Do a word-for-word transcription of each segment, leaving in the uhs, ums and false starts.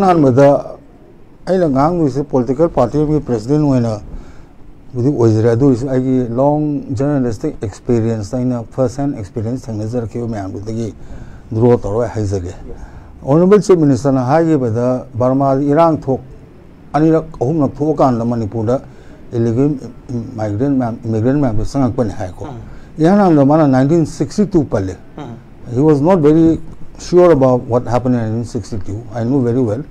ꯑꯍꯥꯟꯕꯗ ꯑꯩꯅ ꯉꯥꯡꯗꯣꯏꯁꯦ political party ꯑꯃꯒꯤ ꯄ꯭ꯔꯦꯁꯤꯗꯦꯟ ꯑꯣꯏꯅ ꯕꯨꯗꯤ ꯑꯣꯏꯖꯔꯦ, ꯑꯗꯨ ꯑꯣꯏꯔꯁꯨ ꯑꯩꯒꯤ ꯂꯣꯡ ꯖꯔꯅꯦꯂꯤꯁꯇꯤꯛ ꯑꯦꯛꯁꯄꯤꯔꯤꯌꯦꯟꯁ, ꯑꯩꯅ ꯐꯥꯔꯁ ꯍꯦꯟ ꯑꯦꯛꯁꯄꯤꯔꯤꯌꯦꯟꯁ ꯊꯦꯡꯅꯖꯔꯛꯈꯤꯕ ꯃꯌꯥꯝꯗꯨꯗꯒꯤ ꯗ꯭ꯔꯣ ꯇꯧꯔꯒ ꯍꯥꯏꯖꯒꯦ꯫ ꯑꯣꯅꯔꯦꯕꯜ ꯆꯤꯐ ꯃꯤꯅꯤꯁꯇꯔꯅ ꯍꯥꯏꯈꯤꯕꯗ ꯕꯔꯃꯥꯗ ꯏꯔꯥꯡ ꯊꯣꯛ ꯑꯅꯤꯔꯛ ꯑꯍꯨꯝꯂꯛ ꯊꯣꯛꯑꯀꯥꯟꯗ ꯃꯅꯤꯄꯨꯔꯗ ꯏꯂꯤꯒꯦꯜ ꯃꯥꯏꯒ꯭ꯔꯦꯟ ꯃꯌꯥꯝ, ꯏꯃꯤꯒ꯭ꯔꯦꯟ ꯃꯌꯥꯝꯗꯣ ꯆꯪꯉꯛꯄꯅꯤ ꯍꯥꯏꯀꯣ꯫ ꯏꯍꯥꯟ ꯍꯥꯟꯕꯗ ꯃꯥꯅ ꯅꯥꯏꯟꯇꯤꯟ ꯁꯤꯛꯁꯇꯤ ꯇꯨ ꯄꯜꯂꯦ꯫ He was not very sure about what happened in nineteen sixty-two. I know very well.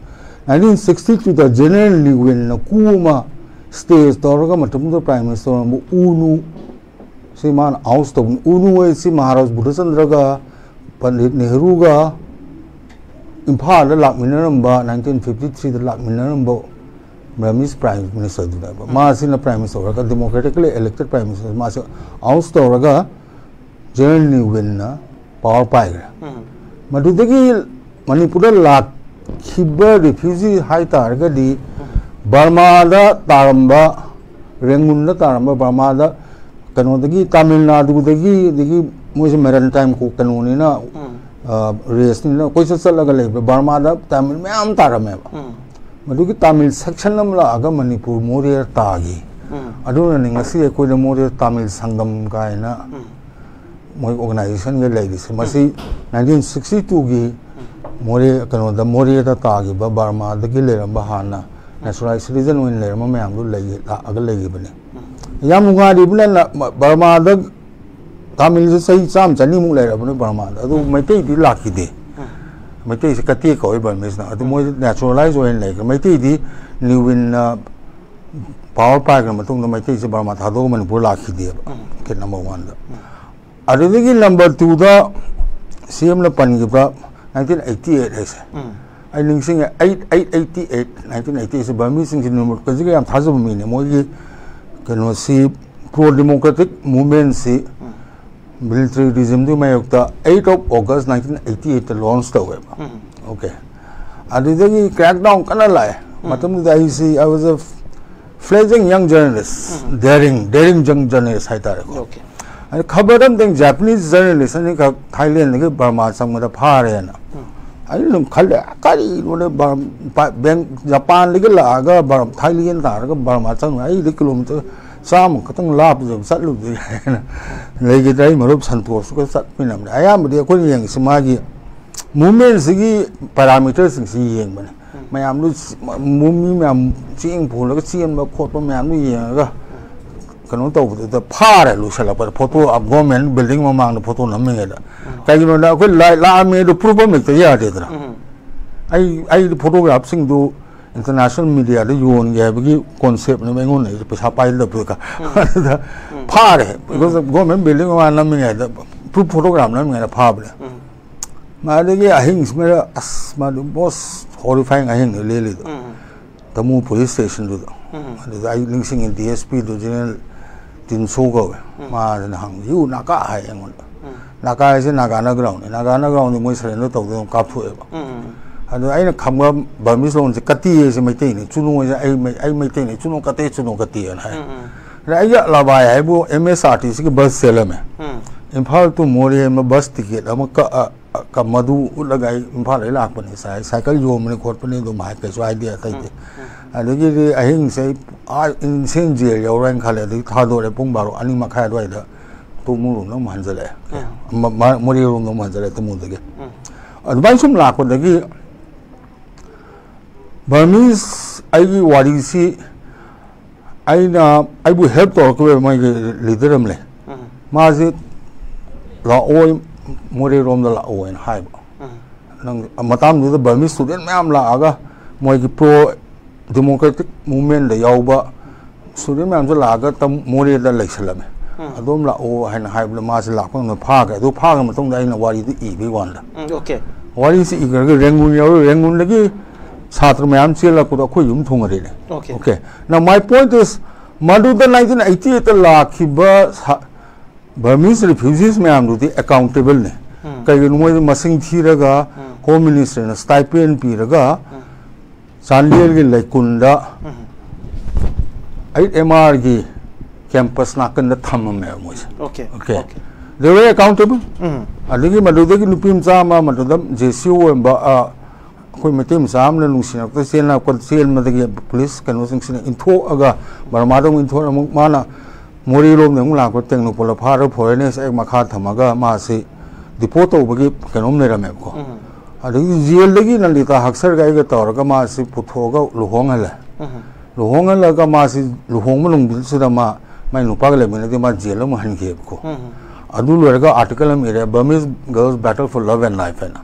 Nineteen sixty-two the general ꯂꯤꯋꯤꯟꯅ ꯀꯨ ꯑꯃ ꯁ꯭ꯇꯦꯖ ꯇꯧꯔꯒ ꯃꯇꯝꯗꯨꯗ ꯄ꯭ꯔꯥꯏꯝ ꯃꯤꯅꯤꯁꯇꯔ ꯑꯣꯏꯔꯝꯕ ꯎꯅꯨ ꯁꯤ ꯃꯥꯅ ꯑꯥꯎꯁ ꯇꯧꯕꯅꯤ꯫ ꯎꯅꯨ ꯍꯥꯏꯁꯤ ꯃꯍꯥꯔꯥꯖ ꯕꯨꯙꯆꯟꯗ꯭ꯔꯒ ꯄꯟꯗꯤꯠ ꯅꯦꯍꯔꯨꯒ ꯏꯝꯐꯥꯜꯗ ꯂꯥꯛꯃꯤꯟꯅꯔꯝꯕ, ꯅꯥꯏꯟꯇꯤꯟ ꯐꯤꯐꯇꯤ ꯊ꯭ꯔꯤꯗ ꯂꯥꯛꯃꯤꯟꯅꯔꯝꯕ ꯕꯔꯃꯤꯁ ꯄ꯭ꯔꯥꯏꯝ ꯃꯤꯅꯤꯁꯇꯔꯗꯨꯅꯦꯕ꯫ ꯃꯥꯁꯤꯅ ꯄ꯭ꯔꯥꯏꯝ ꯃꯤꯅꯤꯁꯇꯔ ꯑꯣꯏꯔꯒ ꯗꯦꯃꯣꯀ꯭ꯔꯦꯇꯤꯀꯦꯂꯤ ꯏꯂꯦꯛꯇꯦꯠ ꯄ꯭ꯔꯥꯏꯝ ꯃꯤꯅꯤꯁꯇꯔ ꯃꯥꯁꯦ ꯑꯥꯎꯁ ꯇꯧꯔꯒ ꯖꯦꯅꯔꯦꯜ ꯂꯤꯋꯤꯟꯅ ꯄꯋꯥꯔ ꯄꯥꯏꯈ꯭ꯔꯦ꯫ ꯃꯗꯨꯗꯒꯤ ꯃꯅꯤꯄꯨꯔꯗ ꯂꯥꯛꯈꯤꯕ ꯔꯤꯐ꯭ꯌꯨꯖꯤ ꯍꯥꯏ ꯇꯥꯔꯒꯗꯤ ꯕꯔꯃꯥꯗ ꯇꯥꯔꯝꯕ, ꯔꯦꯡꯒꯨꯟꯗ ꯇꯥꯔꯝꯕ ꯕꯔꯃꯥꯗ ꯀꯩꯅꯣꯗꯒꯤ, ꯇꯥꯃꯤꯜ ꯅꯥꯗꯨꯗꯒꯤ, ꯑꯗꯒꯤ ꯃꯣꯏꯁꯦ ꯃꯦꯔꯟ ꯇꯥꯏꯝ ꯀꯩꯅꯣꯅꯤꯅ, ꯔꯦꯁꯅꯤꯅ ꯀꯣꯏꯆꯠ ꯆꯠꯂꯒ ꯂꯩꯕ ꯕꯔꯃꯥꯗ ꯇꯥꯃꯤꯜ ꯃꯌꯥꯝ ꯇꯥꯔꯝꯃꯦꯕ꯫ ꯃꯗꯨꯒꯤ ꯇꯥꯃꯤꯜ ꯁꯦꯛꯁꯟ ꯑꯃ ꯂꯥꯛꯑꯒ ꯃꯅꯤꯄꯨꯔ ꯃꯣꯔꯦꯗ ꯇꯥꯈꯤ꯫ ꯑꯗꯨꯅꯅꯤ ꯉꯁꯤ ꯑꯩꯈꯣꯏꯗ ꯃꯣꯔꯦ ꯇꯥꯃꯤꯜ ꯁꯪꯒꯝ ꯀꯥꯏꯅ ꯃꯣꯏ ꯑꯣꯔꯒꯅꯥꯏꯖꯦꯁꯟꯒ ꯂꯩꯔꯤꯁꯦ꯫ ꯃꯁꯤ ꯅꯥꯏꯟꯇꯤꯟ ꯁꯤꯛꯁꯇꯤ ꯇꯨꯒꯤ ꯃꯣꯔꯦ, ꯀꯩꯅꯣꯗ, ꯃꯣꯔꯦꯗ ꯇꯥꯈꯤꯕ ꯕꯔꯃꯥꯗꯒꯤ ꯂꯩꯔꯝꯕ, ꯍꯥꯟꯅ ꯅꯦꯆꯔꯦꯂꯥꯏꯖ ꯁꯤꯇꯤꯖꯟ ꯑꯣꯏꯅ ꯂꯩꯔꯝꯕ ꯃꯌꯥꯝꯗꯨ ꯂꯩ-, ꯂꯥꯛꯑꯒ ꯂꯩꯈꯤꯕꯅꯤ꯫ ꯌꯥꯝ ꯅꯨꯡꯉꯥꯏꯔꯤꯕꯅ ꯅ-, ꯃ-, ꯕꯔꯃꯥꯗ ꯇꯥꯃꯤꯜꯁꯦ ꯆꯍꯤ ꯆꯥꯝꯃ ꯆꯅꯤꯃꯨꯛ ꯂꯩꯔꯕꯅꯤ ꯕꯔꯃꯥꯗ꯫ ꯑꯗꯨ ꯃꯩꯇꯩꯗꯤ ꯂꯥꯛꯈꯤꯗꯦ꯫ ꯃꯩꯇꯩꯁꯦ ꯀꯇꯦ ꯀꯧꯏ ꯕꯔꯃꯤꯁꯅ꯫ ꯑꯗꯨ ꯃꯣꯏ ꯅꯦꯆꯔꯦꯂꯥꯏꯖ ꯑꯣꯏꯅ ꯂꯩꯈ꯭ꯔꯦ꯫ ꯃꯩꯇꯩꯗꯤ ꯂꯤꯋꯤꯟꯅ ꯄꯋꯥꯔ ꯄꯥꯏꯈ꯭ꯔ ꯃꯇꯨꯡꯗ ꯃꯩꯇꯩꯁꯦ ꯕꯔꯃꯥ ꯊꯥꯗꯣꯛꯑꯒ ꯃꯅꯤꯄꯨꯔ ꯂꯥꯛꯈꯤꯗꯦꯕ꯫ ꯀꯦ ꯅꯝꯕꯔ ꯋꯥꯟꯗ꯫ ꯑꯗꯨꯗꯒꯤ ꯅꯝꯕꯔ ꯇꯨꯗ ꯁꯤ ꯑꯦꯝꯅ ꯄꯟꯈꯤꯕ ꯅꯥꯏꯟꯇꯤꯟ ꯑꯩꯠꯇꯤ ꯑꯩꯠ ꯍꯥꯏꯁꯦ꯫ ꯑꯩ ꯅꯤꯡꯁꯤꯡꯉꯦ, eight eight eighty eight, nineteen eighty ꯑꯩꯠꯁꯦ ꯕꯔꯃꯤꯁꯤꯡꯁꯤ ꯅꯣꯡꯃ ꯀꯖꯤꯛ ꯌꯥꯝ ꯊꯥꯖꯕ ꯃꯤꯅꯦ꯫ ꯃꯣꯏꯒꯤ ꯀꯩꯅꯣꯁꯤ, ꯄ꯭ꯔꯣ ꯗꯦꯃꯣꯀ꯭ꯔꯦꯇꯤꯛ ꯃꯨꯚꯃꯦꯟꯁꯤ ꯃꯤꯂꯤꯇꯔꯤ ꯔꯤꯖꯤꯝꯗꯨꯒꯤ ꯃꯥꯌꯣꯛꯇ eight of August nineteen eighty eight ꯇ ꯂꯣꯟꯁ ꯇꯧꯋꯦꯕ꯫ ꯑꯣꯀꯦ꯫ ꯑꯗꯨꯗꯒꯤ ꯀ꯭ꯔꯦꯛ ꯗꯥꯎꯟ ꯀꯟꯅ ꯂꯥꯛꯑꯦ꯫ ꯃꯇꯝꯗꯨꯗ ꯑꯩꯁꯤ, I was a fledgling young journalist, daring, daring young journalist ꯍꯥꯏꯇꯥꯔꯦꯀꯣ꯫ ꯑꯣꯀꯦ꯫ ꯑꯗ ꯈꯕꯔ ꯑꯝꯇꯪ ꯖꯄꯥꯅꯤꯁ ꯖꯔꯅꯦꯂꯤꯁ ꯑꯅꯤꯈꯛ ꯊꯥꯏꯂꯦꯟꯗꯒꯤ ꯕꯔꯃꯥ ꯆꯪꯕꯗ ꯐꯥꯔꯦꯅ꯫ ꯑꯩꯅ ꯑꯗꯨꯝ ꯈꯜꯂꯦ, ꯀꯔꯤꯅꯣꯅꯦ, ꯕꯔꯝ-, ꯄ-, ꯕꯦꯡ-, ꯖꯄꯥꯟꯗꯒꯤ ꯂꯥꯛꯑꯒ ꯕꯔꯝ-, ꯊꯥꯏꯂꯦꯟ ꯇꯥꯔꯒ ꯕꯔꯃꯥ ꯆꯪꯉꯦ, ꯑꯩꯗꯤ ꯀꯤꯂꯣꯃꯤꯇꯔ ꯆꯥꯝꯃ ꯈꯛꯇꯪ ꯂꯥꯞꯄꯗ ꯆꯠꯂꯨꯗꯦ ꯍꯥꯏꯅ ꯂꯩꯈꯤꯗ꯭ꯔꯦ꯫ ꯑꯩ ꯃꯔꯨꯞ ꯁꯟꯇꯣꯁꯇꯨꯒ ꯆꯠꯃꯤꯟꯅꯕꯅꯦ꯫ ꯑꯌꯥꯝꯕꯗꯤ ꯑꯩꯈꯣꯏꯅ ꯌꯦꯡꯉꯤꯁꯤ ꯃꯥꯒꯤ movement ꯁꯤꯒꯤ parameter ꯁꯤꯡꯁꯤ ꯌꯦꯡꯕꯅꯦ꯫ ꯃꯌꯥꯝꯗꯨ ꯆ-, ꯃ-, ꯃꯤ ꯃꯌꯥꯝ ꯆꯦꯡ ꯄꯨꯔꯒ ꯆꯦꯟꯕ ꯈꯣꯠꯄ ꯃꯌꯥꯝꯗꯨ ꯌꯦꯡꯉꯒ ꯀꯩꯅꯣ ꯇꯧꯕꯗꯨꯗ ꯐꯥꯔꯦ, ꯂꯣꯏꯁꯤꯜꯂꯛꯄꯗ꯫ Photo, government building ꯃꯃꯥꯡꯗ photo ꯅꯝꯃꯤꯉꯩꯗ꯫ ꯀꯩꯒꯤꯅꯣꯗ ꯑꯩꯈꯣꯏ ꯂꯥꯏ ꯂꯥꯛꯑꯝꯃꯦ ꯑꯗꯨ proof ꯑꯃ ꯍꯦꯛꯇ ꯌꯥꯗꯦꯗꯅ꯫ ꯑꯩ, ꯑꯩ photograph ꯁꯤꯡꯗꯨ international media ꯗ ꯌꯣꯟꯒꯦ ꯍꯥꯏꯕꯒꯤ concept ꯅꯦꯕ ꯑꯩꯉꯣꯟꯗ, ꯑꯩꯁꯨ ꯄꯩꯁꯥ ꯄꯥꯏꯗꯕꯗꯨꯒ꯫ ꯑꯗꯨꯗ ꯐꯥꯔꯦ, because government building ꯃꯃꯥꯡ ꯅꯝꯃꯤꯉꯩꯗ, proof photograph ꯅꯝꯃꯤꯉꯩꯗ ꯐꯥꯕꯅꯦ꯫ ꯃꯥ ꯑꯗꯒꯤ ꯑꯍꯤꯡꯁꯤꯃꯗ ꯑꯁ, ꯃꯥꯗꯤ most horrifying ꯑꯍꯤꯡꯅꯦ ꯂꯦꯜꯂꯤꯗꯣ꯫ ꯇꯃꯨ police station ꯗꯨꯗ꯫ ꯑꯗꯨꯗ ꯑꯩ ꯅꯤꯡꯁꯤꯡꯉꯤ, D S P ꯗꯨ General ꯇꯤꯟꯁꯣ ꯀꯧꯋꯦ꯫ ꯃꯥꯁꯤꯅ ꯍꯪꯉꯤ, "You Naga?" ꯍꯥꯏ ꯑꯩꯉꯣꯟꯗ꯫ Naga ꯍꯥꯏꯁꯦ Nagana ground ꯅꯤ꯫ Nagana ground ꯗꯤ ꯃꯣꯏ surrender ꯇꯧꯗꯅ ꯑꯗꯨꯝ ꯀꯥꯞꯊꯣꯛꯑꯦꯕ꯫ ꯑꯗꯣ ꯑꯩꯅ ꯈꯪꯕ Burmese ꯂꯣꯟꯁꯦ ꯀꯇꯤ ꯍꯥꯏꯁꯦ ꯃꯩꯇꯩꯅꯤ, ꯆꯨꯅꯣ ꯍꯥꯏꯁꯦ ꯑꯩ ꯃꯩ-, ꯑꯩ ꯃꯩꯇꯩꯅꯤ, ꯆꯨꯅꯣ ꯀꯇꯦ, ꯆꯨꯅꯣ ꯀꯇꯦ ꯑꯅ ꯍꯥꯏ꯫ ꯑꯗ ꯑꯩꯒ ꯂꯥꯕꯥꯏ ꯍꯥꯏꯕꯨ M S R T C ꯒꯤ bus ꯆꯦꯜꯂꯝꯃꯦ꯫ ꯏꯝꯐꯥꯜ to ꯃꯣꯔꯦ ꯑꯃ bus ticket ꯑꯃ ꯀꯛꯑ, ꯀ-, ꯃꯗꯨ ꯎꯠꯂꯒ ꯑꯩ ꯏꯝꯐꯥꯜꯗꯩ ꯂꯥꯛꯄꯅꯤ, ꯁꯥꯏ-, cycle ꯌꯣꯟꯕꯅꯤ ꯈꯣꯠꯄꯅꯤ ꯑꯗꯨꯝ ꯍꯥꯏ, ꯀꯩꯁꯨ ꯍꯥꯏꯗꯦ ꯑꯇꯩꯗꯤ꯫ ꯑꯗꯒꯤꯗꯤ ꯑꯍꯤꯡꯁꯦ ꯑꯩ ꯑꯥ insane jail ꯌꯧꯔꯦꯅ ꯈꯜꯂꯦ, ꯑꯗꯒꯤ ꯊꯥꯗꯣꯔꯛꯑꯦ ꯄꯨꯡ ꯕꯥꯔꯣ, ꯑꯅꯤ ꯃꯈꯥꯏ ꯑꯗꯨꯋꯥꯏꯗ ꯇꯨꯃꯨꯔꯣꯝꯗ ꯑꯃꯨꯛ ꯍꯟꯖꯜꯂꯛꯑꯦ꯫ ꯃ-, ꯃ-, ꯃꯣꯔꯦꯔꯣꯝꯗ ꯑꯃꯨꯛ ꯍꯟꯖꯜꯂꯛꯑꯦ ꯇꯨꯃꯨꯗꯒꯤ꯫ ꯑꯗꯨꯃꯥꯏꯅ ꯁꯨꯝ ꯂꯥꯛꯄꯗꯒꯤ Burmese ꯑꯩꯒꯤ ꯋꯥꯔꯤꯁꯤ ꯑꯩꯅ, ꯑꯩꯕꯨ help ꯇꯧꯔꯛꯈꯤꯕ ꯃꯣꯏꯒꯤ leader ꯑꯃ ꯂꯩ꯫ ꯃꯥꯁꯦ "ꯂꯥꯛꯑꯣ, ꯃꯣꯔꯦꯔꯣꯝꯗ ꯂꯥꯛꯑꯣ" ꯍꯥꯏꯅ ꯍꯥꯏꯕ꯫ ꯅꯪ ꯃꯇꯥꯡꯗꯨꯗ Burmese student ꯃꯌꯥꯝ ꯂꯥꯛꯑꯒ ꯃꯣꯏꯒꯤ pro democratic movement ꯇ ꯌꯥꯎꯕ student ꯃꯌꯥꯝꯁꯨ ꯂꯥꯛꯑꯒ ꯇꯝ-, ꯃꯣꯔꯦꯗ ꯂꯩꯁꯜꯂꯝꯃꯦ꯫ "ꯑꯗꯣꯝ ꯂꯥꯛꯑꯣ" ꯍꯥꯏꯅ ꯍꯥꯏꯕꯗ ꯃꯥꯁꯦ ꯂꯥꯛꯄ ꯉꯝꯗ ꯐꯥꯈ꯭ꯔꯦ꯫ ꯑꯗꯨ ꯐꯥꯈ꯭ꯔ ꯃꯇꯨꯡꯗ ꯑꯩꯅ ꯋꯥꯔꯤꯗꯨ ꯏꯕꯒꯤ ꯋꯥꯅꯤꯗ꯫ ꯎꯝ, okay. ꯋꯥꯔꯤꯁꯤ ꯏꯈ꯭ꯔꯒ ꯔꯦꯡꯒꯨꯟ ꯌꯧꯔꯦ꯫ ꯔꯦꯡꯒꯨꯟꯗꯒꯤ ꯁꯥꯇ꯭ꯔ ꯃꯌꯥꯝ ꯆꯦꯜꯂꯛꯄꯗꯣ ꯑꯩꯈꯣꯏ ꯌꯨꯝ ꯊꯨꯡꯉꯔꯦꯅꯦ꯫ Okay. Okay. Now my point is, ꯃꯗꯨꯗ nineteen eighty eight ꯇ ꯂꯥꯛꯈꯤꯕ ꯁꯥ-, Burmese refugees ꯃꯌꯥꯝꯗꯨꯗꯤ accountable ꯅꯦ꯫ ꯀꯩꯒꯤꯅꯣ ꯃꯣꯏꯗꯤ ꯃꯁꯤꯡ ꯊꯤꯔꯒ Home Ministry ꯅ stipend ꯄꯤꯔꯒ ꯆꯥꯟꯗꯦꯜꯒꯤ ꯂꯩꯀꯨꯟꯗ eight M R ꯒꯤ campus ꯅꯥꯀꯟꯗ ꯊꯝꯃꯝꯃꯦꯕ ꯃꯣꯏꯁꯦ꯫ Okay. Okay. Okay. They were accountable. ꯑꯗꯒꯤ ꯃꯗꯨꯗꯒꯤ ꯅꯨꯄꯤ ꯃꯆꯥ ꯑꯃ ꯃꯗꯨꯗ ꯖꯦ ꯁꯤ ꯑꯣ ꯑꯣꯏꯔꯝꯕ, ꯑ, ꯑꯩꯈꯣꯏ ꯃꯩꯇꯩ ꯃꯆꯥ ꯑꯃꯅ ꯅꯨꯡꯁꯤꯅꯔꯛꯇ ꯆꯦꯟꯅꯔꯛꯄ, ꯆꯦꯟꯕꯗꯒꯤ ꯄꯨꯂꯤꯁ ꯀꯩꯅꯣꯁꯤꯡꯁꯤꯅ ꯏꯟꯊꯣꯛꯑꯒ, ꯕꯔꯃꯥꯗ ꯑꯃꯨꯛ ꯏꯟꯊꯣꯛꯑꯒ ꯑꯃꯨꯛ ꯃꯥꯅ ꯃꯣꯔꯦꯔꯣꯝꯗ ꯑꯃꯨꯛ ꯂꯥꯛꯄ ꯇꯦꯡꯅꯧꯄꯜꯗ ꯐꯥꯔꯒ foreigners act ꯃꯈꯥ ꯊꯝꯃꯒ ꯃꯥꯁꯤ deport ꯇꯧꯕꯒꯤ ꯀꯩꯅꯣꯝ ꯂꯩꯔꯝꯃꯦꯕꯀꯣ꯫ ꯑꯗꯒꯤ ꯖꯦꯜꯗꯒꯤ ꯅꯟꯗꯤꯇꯥ ꯍꯛꯁꯔꯒ ꯑꯩꯒ ꯇꯧꯔꯒ ꯃꯥꯁꯤ ꯄꯨꯊꯣꯛꯑꯒ ꯂꯨꯍꯣꯡꯍꯜꯂꯦ꯫ ꯂꯨꯍꯣꯡꯍꯜꯂꯒ ꯃꯥꯁꯤ ꯂꯨꯍꯣꯡꯕ ꯅꯨꯡꯊꯤꯜꯁꯤꯗ ꯃꯥ, ꯃꯥꯏ ꯅꯨꯄꯥꯒ ꯂꯩꯃꯤꯟꯅꯗꯦ, ꯃꯥ ꯖꯦꯜ ꯑꯃꯨꯛ ꯍꯟꯈꯤꯑꯕꯀꯣ꯫ ꯑꯗꯨ ꯂꯣꯏꯔꯒ article ꯑꯃ ꯏꯔꯦ, Burmese Girls Battle for Love and Life ꯍꯥꯏꯅ꯫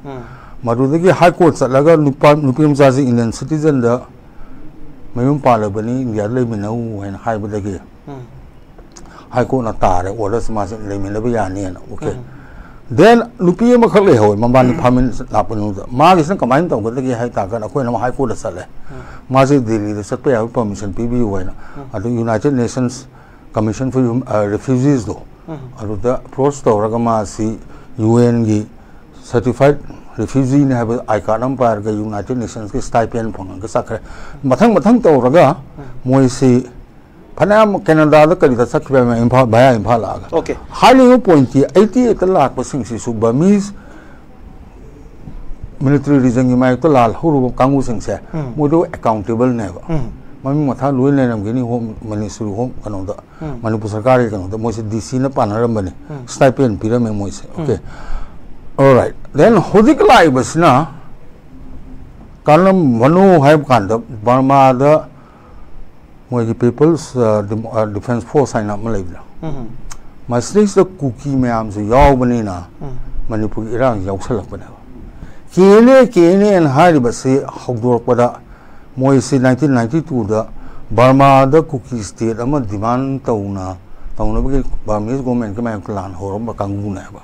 ꯃꯗꯨꯗꯒꯤ ꯍꯥꯏ ꯀꯣꯔꯠ ꯆꯠꯂꯒ ꯅꯨꯄꯥ, ꯅꯨꯄꯤ ꯃꯆꯥꯁꯤ Indian citizenꯗ ꯃꯌꯨꯝ ꯄꯥꯜꯂꯕꯅꯤ, ꯏꯟꯗꯤꯌꯥꯗ ꯂꯩꯃꯤꯟꯅꯧ ꯍꯥꯏꯅ ꯍꯥꯏꯕꯗꯒꯤ ꯍꯥꯏ ꯀꯣꯔꯠꯅ ꯇꯥꯔꯦ, order ꯁꯤ ꯃꯥꯁꯦ ꯂꯩꯃꯤꯟꯅꯕ ꯌꯥꯅꯤꯅ꯫ Okay꯫ Then ꯅꯨꯄꯤ ꯑꯃꯈꯛ ꯂꯩꯍꯧꯋꯦ ꯃꯕꯥꯅꯤ ꯐꯥꯃꯤꯟ ꯂꯥꯛꯄ ꯅꯨꯃꯤꯠꯇ꯫ ꯃꯥꯒꯤꯁꯤꯅ ꯀꯃꯥꯏꯅ ꯇꯧꯒꯗꯒꯦ ꯍꯥꯏ ꯇꯥꯔꯒꯅ ꯑꯩꯈꯣꯏꯅ ꯑꯃꯨꯛ ꯍꯥꯏ ꯀꯣꯔꯠꯇ ꯆꯠꯂꯦ, ꯃꯥꯁꯦ ꯗꯦꯜꯂꯤꯗ ꯆꯠꯄ ꯌꯥꯕ permission ꯄꯤꯕꯤꯌꯨ ꯍꯥꯏꯅ꯫ ꯑꯗꯨ United Nations Commission for Hum- ꯑ, Refugeesꯗꯣ ꯑꯗꯨꯗ approach ꯇꯧꯔꯒ ꯃꯥꯁꯤ UNꯒꯤ certified refugeeꯅꯤ ꯍꯥꯏꯕ I card ꯑꯃ ꯄꯥꯏꯔꯒ United Nationsꯀꯤ stipend ꯐꯪꯉꯒ ꯆꯠꯈ꯭ꯔꯦ꯫ ꯃꯊꯪ ꯃꯊꯪ ꯇꯧꯔꯒ ꯃꯣꯏꯁꯤ ꯐꯅꯌꯥꯝ ꯀꯦꯅꯥꯗꯥꯗ ꯀꯔꯤꯗ ꯆꯠꯈꯤꯕ ꯌꯥꯝ, ꯏꯝꯐꯥꯜ, ꯚꯌꯥ ꯏꯝꯐꯥꯜ ꯂꯥꯛꯑꯒ꯫ Okay꯫ ꯍꯥꯏꯔꯤꯕ pointꯇꯤ eighty eightꯇ ꯂꯥꯛꯄꯁꯤꯡꯁꯤꯁꯨ Burmese military regionꯒꯤ ꯃꯥꯌꯣꯛꯇ ꯂꯥꯜꯍꯧꯔꯨꯕ ꯀꯥꯡꯕꯨꯁꯤꯡꯁꯦ ꯃꯣꯏꯗꯣ accountableꯅꯦꯕ꯫ ꯃꯃꯤꯡ ꯃꯊꯥ ꯂꯣꯏ ꯂꯩꯔꯝꯒꯅꯤ, Home Ministry, Home ꯀꯩꯅꯣꯗ, ꯃꯅꯤꯄꯨꯔ ꯁꯔꯀꯥꯔꯒꯤ ꯀꯩꯅꯣꯗ ꯃꯣꯏꯁꯦ DCꯅ ꯄꯥꯟꯅꯔꯝꯕꯅꯤ, stipend ꯄꯤꯔꯝꯃꯦ ꯃꯣꯏꯁꯦ꯫ Okay꯫ Alright, then ꯍꯧꯖꯤꯛ ꯂꯥꯛꯏꯕꯁꯤꯅ ꯀꯔꯝꯕꯅꯣ ꯍꯥꯏꯕ ꯀꯥꯟꯗ ꯕꯔꯃꯥꯗ ꯃꯣꯏꯒꯤ People's, ꯑ, Dem- ꯑ, Defence Force ꯍꯥꯏꯅ ꯑꯃ ꯂꯩꯕꯗꯣ, ꯃꯁꯤꯗꯩꯁꯤꯗ ꯀꯨꯀꯤ ꯃꯌꯥꯝꯁꯨ ꯌꯥꯎꯕꯅꯤꯅ ꯃꯅꯤꯄꯨꯔꯒꯤ ꯏꯔꯥꯡꯁꯤ ꯌꯥꯎꯁꯜꯂꯛꯄꯅꯦꯕ꯫ KNA, KNAꯅ ꯍꯥꯏꯔꯤꯕꯁꯤ ꯍꯧꯗꯣꯔꯛꯄꯗ ꯃꯣꯏꯁꯤ nineteen ninety twoꯗ ꯕꯔꯃꯥꯗ ꯀꯨꯀꯤ state ꯑꯃ demand ꯇꯧꯅ, ꯇꯧꯅꯕꯒꯤ Burmese governmentꯀꯤ ꯃꯥꯌꯣꯛꯇ ꯂꯥꯟ ꯍꯧꯔꯝꯕ ꯀꯥꯡꯕꯨꯅꯦꯕ꯫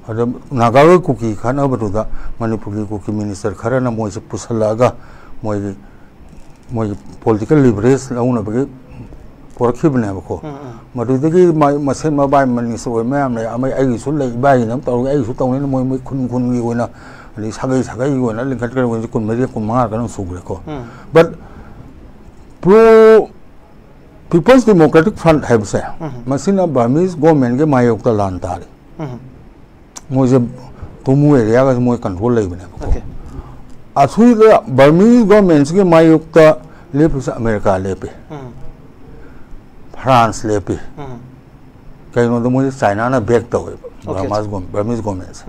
ꯑꯗ ꯅꯥꯒꯥꯒ ꯀꯨꯀꯤ ꯈꯠꯅꯕꯗꯨꯗ ꯃꯅꯤꯄꯨꯔꯒꯤ ꯀꯨꯀꯤ minister ꯈꯔꯅ ꯃꯣꯏꯁꯦ ꯄꯨꯁꯜꯂꯛꯑꯒ ꯃꯣꯏꯒꯤ, ꯃꯣꯏꯒꯤ political leverage ꯂꯧꯅꯕꯒꯤ ꯄꯣꯔꯛꯈꯤꯕꯅꯦꯕꯀꯣ꯫ ꯃꯗꯨꯗꯒꯤ ꯃꯥꯏ ꯃꯁꯦꯟ ꯃꯕꯥꯏ minister ꯑꯣꯏ ꯃꯌꯥꯝ ꯂꯩ, ꯑꯃ ꯑꯩꯒꯤꯁꯨ ꯂꯩ, ꯏꯕꯥꯏꯒꯤꯅ ꯑꯃ ꯇꯧꯔꯒ ꯑꯩꯒꯤꯁꯨ ꯇꯧꯅꯤꯅ ꯃꯣꯏ, ꯃꯣꯏ ꯈꯨꯟ ꯈꯨꯟꯒꯤ ꯑꯣꯏꯅ, ꯑꯗꯩ ꯁꯥꯒꯩ ꯁꯥꯒꯩꯒꯤ ꯑꯣꯏꯅ ꯂꯤꯡꯈꯠꯈ꯭ꯔꯦ꯫ ꯍꯧꯖꯤꯛ ꯀꯨꯟꯃꯔꯤ, ꯀꯨꯟꯃꯉꯥ ꯀꯩꯅꯣ ꯁꯨꯈ꯭ꯔꯦꯀꯣ꯫ But pro People's Democratic Front ꯍꯥꯏꯕꯁꯦ, ꯃꯁꯤꯅ Burmese government ꯀꯤ ꯃꯥꯌꯣꯛꯇ ꯂꯥꯟ ꯇꯥꯔꯤ꯫ ꯃꯣꯏꯁꯦ ꯇꯨꯃꯨ ꯑꯦꯔꯤꯌꯥꯒꯁꯦ ꯃꯣꯏ ꯀꯟꯇ꯭ꯔꯣꯜ ꯂꯩꯕꯅꯦꯕꯀꯣ꯫ Okay. ꯑꯁꯤꯗ Burmese government ꯁꯤꯒꯤ ꯃꯥꯌꯣꯛꯇ ꯂꯦꯞꯄꯤꯁꯦ ꯑꯃꯦꯔꯤꯀꯥ ꯂꯦꯞꯄꯤ, ꯐ꯭ꯔꯥꯟꯁ ꯂꯦꯞꯄꯤ꯫ ꯀꯩꯅꯣꯗ ꯃꯣꯏꯁꯦ ꯆꯥꯏꯅꯥꯅ ꯕꯦꯛ ꯇꯧꯋꯦꯕ꯫ Okay. Burmese government, Burmese government ꯁꯦ꯫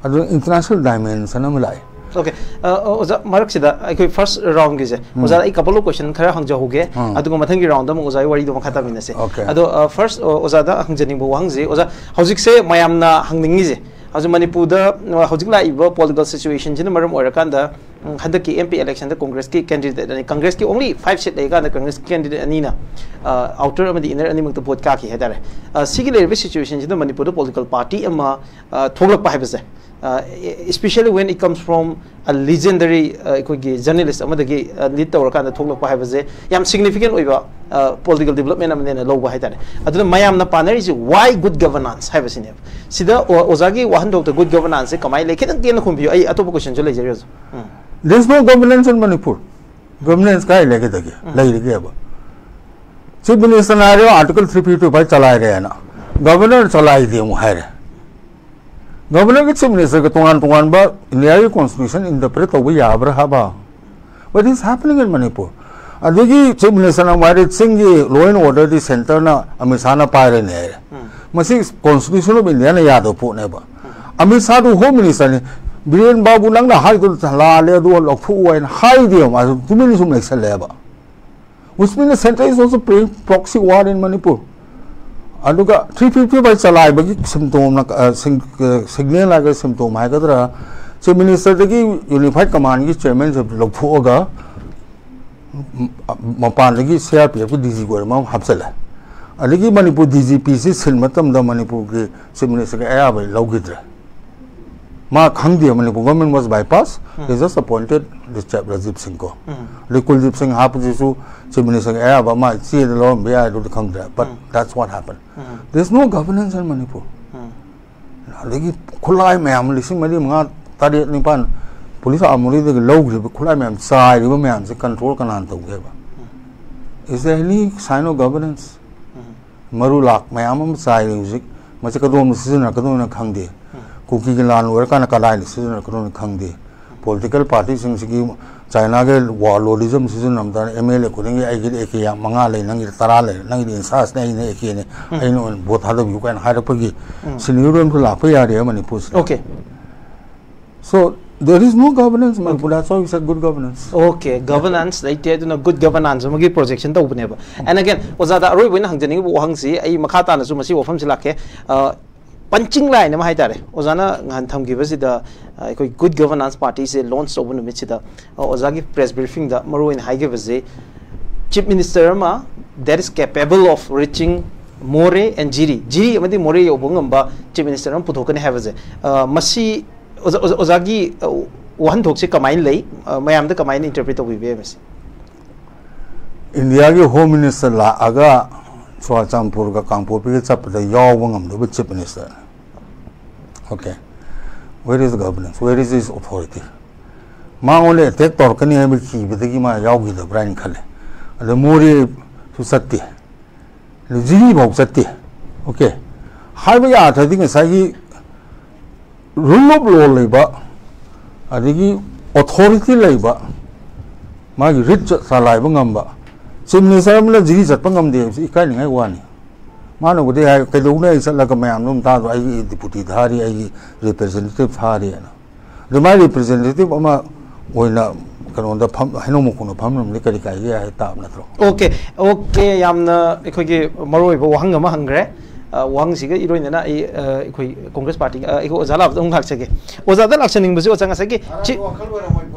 ꯑꯗꯨꯅ international dimension ꯑꯃ ꯂꯥꯛꯑꯦ꯫ Okay. ꯑ, ꯑ, ꯑꯣꯖꯥ, ꯃꯔꯛꯁꯤꯗ ꯑꯩꯈꯣꯏ first round ꯒꯤꯁꯦ, ꯑꯣꯖꯥꯗ ꯑꯩ couple of question ꯈꯔ ꯍꯪꯖꯍꯧꯒꯦ꯫ ꯑꯥ꯫ ꯑꯗꯨꯒ ꯃꯊꯪꯒꯤ round ꯗ ꯑꯃꯨꯛ ꯑꯣꯖꯥꯒꯤ ꯋꯥꯔꯤꯗꯣ ꯃꯈꯥ ꯇꯥꯃꯤꯟꯅꯁꯦ꯫ Okay. ꯑꯗꯣ, ꯑ, first, ꯑ, ꯑꯣꯖꯥꯗ ꯍꯪꯖꯅꯤꯡꯕ ꯋꯥꯍꯪꯁꯤ, ꯑꯣꯖꯥ, ꯍꯧꯖꯤꯛꯁꯦ ꯃꯌꯥꯝꯅ ꯍꯪꯅꯤꯡꯉꯤꯁꯦ, ꯍꯧꯖꯤꯛ ꯃꯅꯤꯄꯨꯔꯗ, ꯑ, ꯍꯧꯖꯤꯛ ꯂꯥꯛꯏꯕ political situation ꯁꯤꯅ ꯃꯔꯝ ꯑꯣꯏꯔꯀꯥꯟꯗ, ꯎꯝ, ꯍꯟꯗꯛꯀꯤ M P election ꯗ Congress ꯀꯤ candidate ꯑꯅꯤ, Congress ꯀꯤ only five seat ꯂꯩꯀꯥꯟꯗ Congress ꯀꯤ candidate ꯑꯅꯤꯅ, ꯑ, outer ꯑꯃꯗꯤ inner ꯑꯅꯤꯃꯛꯇ vote ꯀꯥꯈꯤ ꯍꯥꯏꯇꯥꯔꯦ꯫ ꯑ, ꯁꯤꯒꯤ ꯂꯩꯔꯤꯕ situation ꯁꯤꯗ ꯃꯅꯤꯄꯨꯔꯗ political party ꯑꯃ, ꯑ, ꯊꯣꯛꯂꯛꯄ ꯍꯥꯏꯕꯁꯦ, ꯑ, especially when it comes from a legendary, ꯑ, ꯑꯩꯈꯣꯏꯒꯤ journalist ꯑꯃꯗꯒꯤ, ꯑ, lead ꯇꯧꯔꯀꯥꯟꯗ ꯊꯣꯛꯂꯛꯄ ꯍꯥꯏꯕꯁꯦ ꯌꯥꯝ significant ꯑꯣꯏꯕ, ꯑ, political development ꯑꯃꯅꯦꯅ ꯂꯧꯕ ꯍꯥꯏꯇꯥꯔꯦ꯫ ꯑꯗꯨꯅ ꯃꯌꯥꯝꯅ ꯄꯥꯅꯔꯤꯁꯦ why good governance ꯍꯥꯏꯕꯁꯤꯅꯦꯕ꯫ ꯁꯤꯗ ꯑꯣ-, ꯑꯣꯖꯥꯒꯤ ꯋꯥꯍꯟꯊꯣꯛꯇ good governance ꯁꯦ ꯀꯃꯥꯏꯅ ꯂꯩ? ꯈꯤꯇꯪ ꯇꯦꯟꯅ ꯈꯨꯝꯕꯤꯌꯨ꯫ ꯑꯩ ꯑꯇꯣꯞꯄ question ꯁꯨ ꯂꯩꯖꯔꯤ, ꯑꯣꯖꯥ꯫ ꯎꯝ꯫ There is no governance in Manipur. Governance ꯀꯥꯏ ꯂꯩꯒꯗꯒꯦ? ꯂꯩꯔꯤꯒꯦꯕ? Chief Minister ꯅ ꯍꯥꯏꯔꯦ Article three fifty five ꯆꯂꯥꯏꯔꯦꯅ, Governor ꯆꯂꯥꯏꯗꯦ ꯑꯃꯨꯛ ꯍꯥꯏꯔꯦ꯫ Governor ꯒ Chief Minister ꯒ ꯇꯣꯉꯥꯟ ꯇꯣꯉꯥꯟꯕ India ꯒꯤ constitution interpret ꯇꯧꯕ ꯌꯥꯕ꯭ꯔꯥ ꯍꯥꯏꯕ? What is happening in Manipur? ꯑꯗꯒꯤ Chief Minister ꯅ ꯑꯃꯨꯛ ꯍꯥꯏꯔꯦ ꯆꯤꯡꯒꯤ law and order D centre ꯅ, ꯑꯃꯤꯠ ꯁꯥꯍꯅ ꯄꯥꯏꯔꯅꯤ ꯍꯥꯏꯔꯦ꯫ ꯃꯁꯤ Constitution of India ꯅ ꯌꯥꯗꯕ ꯄꯣꯠꯅꯦꯕ꯫ ꯑꯃꯤꯠ ꯁꯥꯍꯗꯨ Home Minister ꯅꯤ꯫ ꯕꯤꯔꯦꯟ ꯕꯥꯕꯨ ꯅꯪꯅ ꯍꯥꯏꯗꯨ ꯂꯥꯜꯂꯦ, ꯑꯗꯨ ꯂꯧꯊꯣꯛꯎ ꯍꯥꯏꯅ ꯍꯥꯏꯗꯦꯕ, ꯃꯥꯁꯨ ꯇꯨꯃꯤꯟꯅ ꯁꯨꯝ ꯂꯩꯁꯜꯂꯦꯕ꯫ Which means the centre is also playing proxy war in Manipur. ꯑꯗꯨꯒ three fifty five ꯆꯂꯥꯏꯕꯒꯤ symptom ꯅ, ꯑ, ꯁꯤꯡ-, ꯑ, signal ꯍꯥꯏꯒꯗ꯭ꯔꯥ, symptom ꯍꯥꯏꯒꯗ꯭ꯔꯥ, Chief Minister ꯗꯒꯤ Unified Command ꯒꯤ chairmanship ꯂꯧꯊꯣꯛꯑꯒ, ꯃ-, ꯃꯄꯥꯟꯗꯒꯤ C R P F ꯀꯤ D G ꯀꯣꯏꯔ ꯑꯃ ꯍꯥꯞꯆꯜꯂꯦ꯫ ꯑꯗꯒꯤ ꯃꯅꯤꯄꯨꯔ D G P ꯁꯤ ꯁꯤꯟꯕ ꯃꯇꯝꯗ ꯃꯅꯤꯄꯨꯔꯒꯤ Chief Minister ꯒꯤ ꯑꯌꯥꯕ ꯂꯧꯈꯤꯗ꯭ꯔꯦ꯫ ꯃꯥ ꯈꯪꯗꯦ, Manipur government was bypass, they just appointed this chap Rajib Singh ꯀꯣ꯫ ꯑꯗꯩ ꯀꯨꯜꯗꯤꯞ ꯁꯤꯡ ꯍꯥꯞꯄꯁꯤꯁꯨ Chief Minister ꯒꯤ ꯑꯌꯥꯕ ꯃꯥ ꯆꯦꯗ ꯂꯧꯔꯝꯕ ꯌꯥꯏ, ꯑꯗꯨꯗꯤ ꯈꯪꯗ꯭ꯔꯦ, but that's what happened. There is no governance in Manipur. ꯑꯗꯒꯤ ꯈꯨꯠꯂꯥꯏ ꯃꯌꯥꯝ ꯂꯤꯁꯤꯡ ꯃꯔꯤ, ꯃꯉꯥ, ꯇꯔꯦꯠ, ꯅꯤꯄꯥꯟ police armoury ꯗꯒꯤ ꯂꯧꯈ꯭ꯔꯤꯕ ꯈꯨꯠꯂꯥꯏ ꯃꯌꯥꯝ, ꯆꯥꯏꯔꯤꯕ ꯃꯌꯥꯝꯁꯦ control ꯀꯅꯥꯅ ꯇꯧꯒꯦꯕ? Is there any sign of governance? ꯃꯔꯨ ꯂꯥꯛ ꯃꯌꯥꯝ ꯑꯃ ꯆꯥꯏꯔꯦ ꯍꯧꯖꯤꯛ꯫ ꯃꯁꯤ ꯀꯗꯣꯝꯗ ꯁꯤꯖꯤꯟꯅꯔꯛꯀꯗꯣꯏꯅꯣ ꯈꯪꯗꯦ꯫ ꯀꯨꯀꯤꯒꯤ ꯂꯥꯟ ꯂꯣꯏꯔꯀꯥꯟꯗ ꯀꯗꯥꯏꯗ ꯁꯤꯖꯤꯟꯅꯔꯛꯀꯗꯣꯏꯅꯣ ꯈꯪꯗꯦ꯫ ꯄꯣꯂꯤꯇꯤꯀꯦꯜ ꯄꯥꯔꯇꯤꯁꯤꯡꯁꯤꯒꯤ ꯆꯥꯏꯅꯥꯒꯤ ꯋꯥꯔꯂꯣꯔꯗꯤꯖꯝ ꯁꯤꯖꯤꯟꯅꯕꯗ ꯑꯦꯝ ꯑꯦꯜ ꯑꯦ ꯈꯨꯗꯤꯡꯒꯤ ꯑꯩꯒꯤꯗꯤ ꯑꯦ ꯀꯦ ꯃꯉꯥ ꯂꯩ, ꯅꯪꯒꯤꯗꯤ ꯇꯔꯥ ꯂꯩ, ꯅꯪꯒꯤꯗꯤ ꯏꯟꯆꯥꯔꯖꯅꯦ, ꯑꯩꯅ ꯑꯦ ꯀꯦꯅꯦ, ꯑꯩꯅ ꯑꯣꯏꯅ ꯚꯣꯠ ꯊꯥꯗꯕꯤꯌꯨ ꯀꯥꯏꯅ ꯍꯥꯏꯔꯛꯄꯒꯤ ꯁꯤꯅꯤꯌꯣꯔ ꯑꯃꯁꯨ ꯂꯥꯛꯄ ꯌꯥꯔꯦ ꯃꯅꯤꯄꯨꯔꯁꯤꯗ꯫ Okay. So there is no governance, Manipur. That's why we said good governance. Okay, governance ꯂꯩꯇꯦ, ꯑꯗꯨꯅ good governance ꯑꯃꯒꯤ projection ꯇꯧꯕꯅꯦꯕ꯫ And again, ꯑꯣꯖꯥꯗ ꯑꯔꯣꯏꯕ ꯑꯣꯏꯅ ꯍꯪꯖꯅꯤꯡꯉꯤꯕ ꯋꯥꯍꯪꯁꯤ, ꯑꯩ ꯃꯈꯥ ꯇꯥꯅꯁꯨ ꯃꯁꯤ ꯋꯥꯐꯝꯁꯤ ꯂꯥꯛꯀꯦ꯫ ꯑ, punching line ꯑꯃ ꯍꯥꯏꯇꯥꯔꯦ, ꯑꯣꯖꯥꯅ ꯉꯍꯥꯟ ꯊꯝꯈꯤꯕꯁꯤꯗ, ꯑ, ꯑꯩꯈꯣꯏ good governance party ꯁꯦ launch ꯇꯧꯕ ꯅꯨꯃꯤꯠꯁꯤꯗ, ꯑ, ꯑꯣꯖꯥꯒꯤ press briefing ꯗ ꯃꯔꯨꯑꯣꯏꯅ ꯍꯥꯏꯈꯤꯕꯁꯦ, chief minister ꯑꯃ that is capable of reaching Moreh and Jiri, ꯖꯤꯔꯤ ꯑꯃꯗꯤ ꯃꯣꯔꯦ ꯌꯧꯕ ꯉꯝꯕ chief minister ꯑꯃ ꯄꯨꯊꯣꯛꯀꯅꯤ ꯍꯥꯏꯕꯁꯦ, ꯑ, ꯃꯁꯤ ꯑꯣꯖꯥ-, ꯑꯣꯖꯥ-, ꯑꯣꯖꯥꯒꯤ, ꯑ, ꯋꯥꯍꯟꯊꯣꯛꯁꯦ ꯀꯃꯥꯏꯅ ꯂꯩ? ꯑ, ꯃꯌꯥꯝꯗ ꯀꯃꯥꯏꯅ interpret ꯇꯧꯕꯤꯕ ꯌꯥꯏ ꯃꯁꯤ? ꯏꯟꯗꯤꯌꯥꯒꯤ ꯍꯣꯝ ꯃꯤꯅꯤꯁꯇꯔ ꯂꯥꯛꯑꯒ ꯆꯨꯔꯥꯆꯥꯟꯄꯨꯔꯒ ꯀꯥꯡꯄꯣꯛꯄꯤꯒ ꯆꯠꯄꯗ ꯌꯥꯎꯕ ꯉꯝꯗꯕ chief ꯃꯤꯅꯤꯁꯇꯔꯅꯤ꯫ Okay, where is the governance? Where is his authority? ꯃꯉꯣꯟꯗ ꯑꯦꯇꯦꯛ ꯇꯧꯔꯛꯀꯅꯤ ꯍꯥꯏꯕ ꯀꯤꯕꯗꯒꯤ ꯃꯥ ꯌꯥꯎꯈꯤꯗꯕ꯭ꯔꯥ ꯍꯥꯏꯅ ꯈꯜꯂꯦ꯫ ꯑꯗ ꯃꯣꯔꯦꯁꯨ ꯆꯠꯇꯦ, ꯑꯗ ꯖꯤꯔꯤ ꯐꯥꯎ ꯆꯠꯇꯦ꯫ Okay, ꯍꯥꯏꯕꯒꯤ ꯑꯥꯔꯊꯗꯤ ꯉꯁꯥꯏꯒꯤ rule of law ꯂꯩꯕ, ꯑꯗꯒꯤ authority ꯂꯩꯕ, ꯃꯥꯒꯤ ꯔꯤꯠ ꯆ-, ꯆꯂꯥꯏꯕ ꯉꯝꯕ ꯆꯤꯐ ꯃꯤꯅꯤꯁꯇꯔ ꯑꯃꯅ ꯖꯤꯔꯤ ꯆꯠꯄ ꯉꯝꯗꯦ ꯍꯥꯏꯕꯁꯤ ꯏꯀꯥꯏꯅꯤꯡꯉꯥꯏ ꯋꯥꯅꯤ꯫ ꯃꯥꯅꯕꯨꯗꯤ ꯍꯥꯏ, "ꯀꯩꯗꯧꯅ ꯑꯩ ꯆꯠꯂꯒ ꯃꯌꯥꯝꯗꯣ ꯑꯃ ꯇꯥꯗꯣ, ꯑꯩꯒꯤ ꯗꯤꯄꯨꯇꯤ ꯊꯥꯔꯤ, ꯑꯩꯒꯤ ꯔꯤꯄ꯭ꯔꯦꯖꯦꯟꯇꯦꯇꯤꯚ ꯊꯥꯔꯤꯅ"꯫ ꯑꯗꯨ ꯃꯥꯏ ꯔꯤꯄ꯭ꯔꯦꯖꯦꯟꯇꯦꯇꯤꯚ ꯑꯃ ꯑꯣꯏꯅ ꯀꯩꯅꯣꯗ ꯐꯝ-, ꯍꯩꯅꯧ ꯃꯈꯣꯡꯗ ꯐꯝꯂꯝꯕꯗꯤ ꯀꯔꯤ ꯀꯥꯏꯒꯦ ꯍꯥꯏ ꯇꯥꯕ ꯅꯠꯇ꯭ꯔꯣ? Okay, okay, ꯌꯥꯝꯅ ꯑꯩꯈꯣꯏꯒꯤ ꯃꯔꯨꯑꯣꯏꯕ ꯋꯥꯍꯪ ꯑꯃ ꯍꯪꯈ꯭ꯔꯦ꯫ ꯑ, ꯋꯥꯍꯪꯁꯤꯒ ꯏꯔꯣꯏꯅꯅ ꯑꯩ, ꯑ, ꯑꯩꯈꯣꯏ ꯀꯣꯡꯒ꯭ꯔꯦꯁ ꯄꯥꯔꯇꯤꯒꯤ, ꯑ, ꯑꯩꯈꯣꯏ ꯑꯣꯖꯥ ꯂꯥꯕꯗ ꯑꯃꯨꯛ ꯂꯥꯛꯆꯒꯦ꯫ ꯑꯣꯖꯥꯗ ꯂꯥꯛꯆꯅꯤꯡꯕꯁꯦ, ꯑꯣꯖꯥ, ꯉꯁꯥꯏꯒꯤ ꯆꯤ-,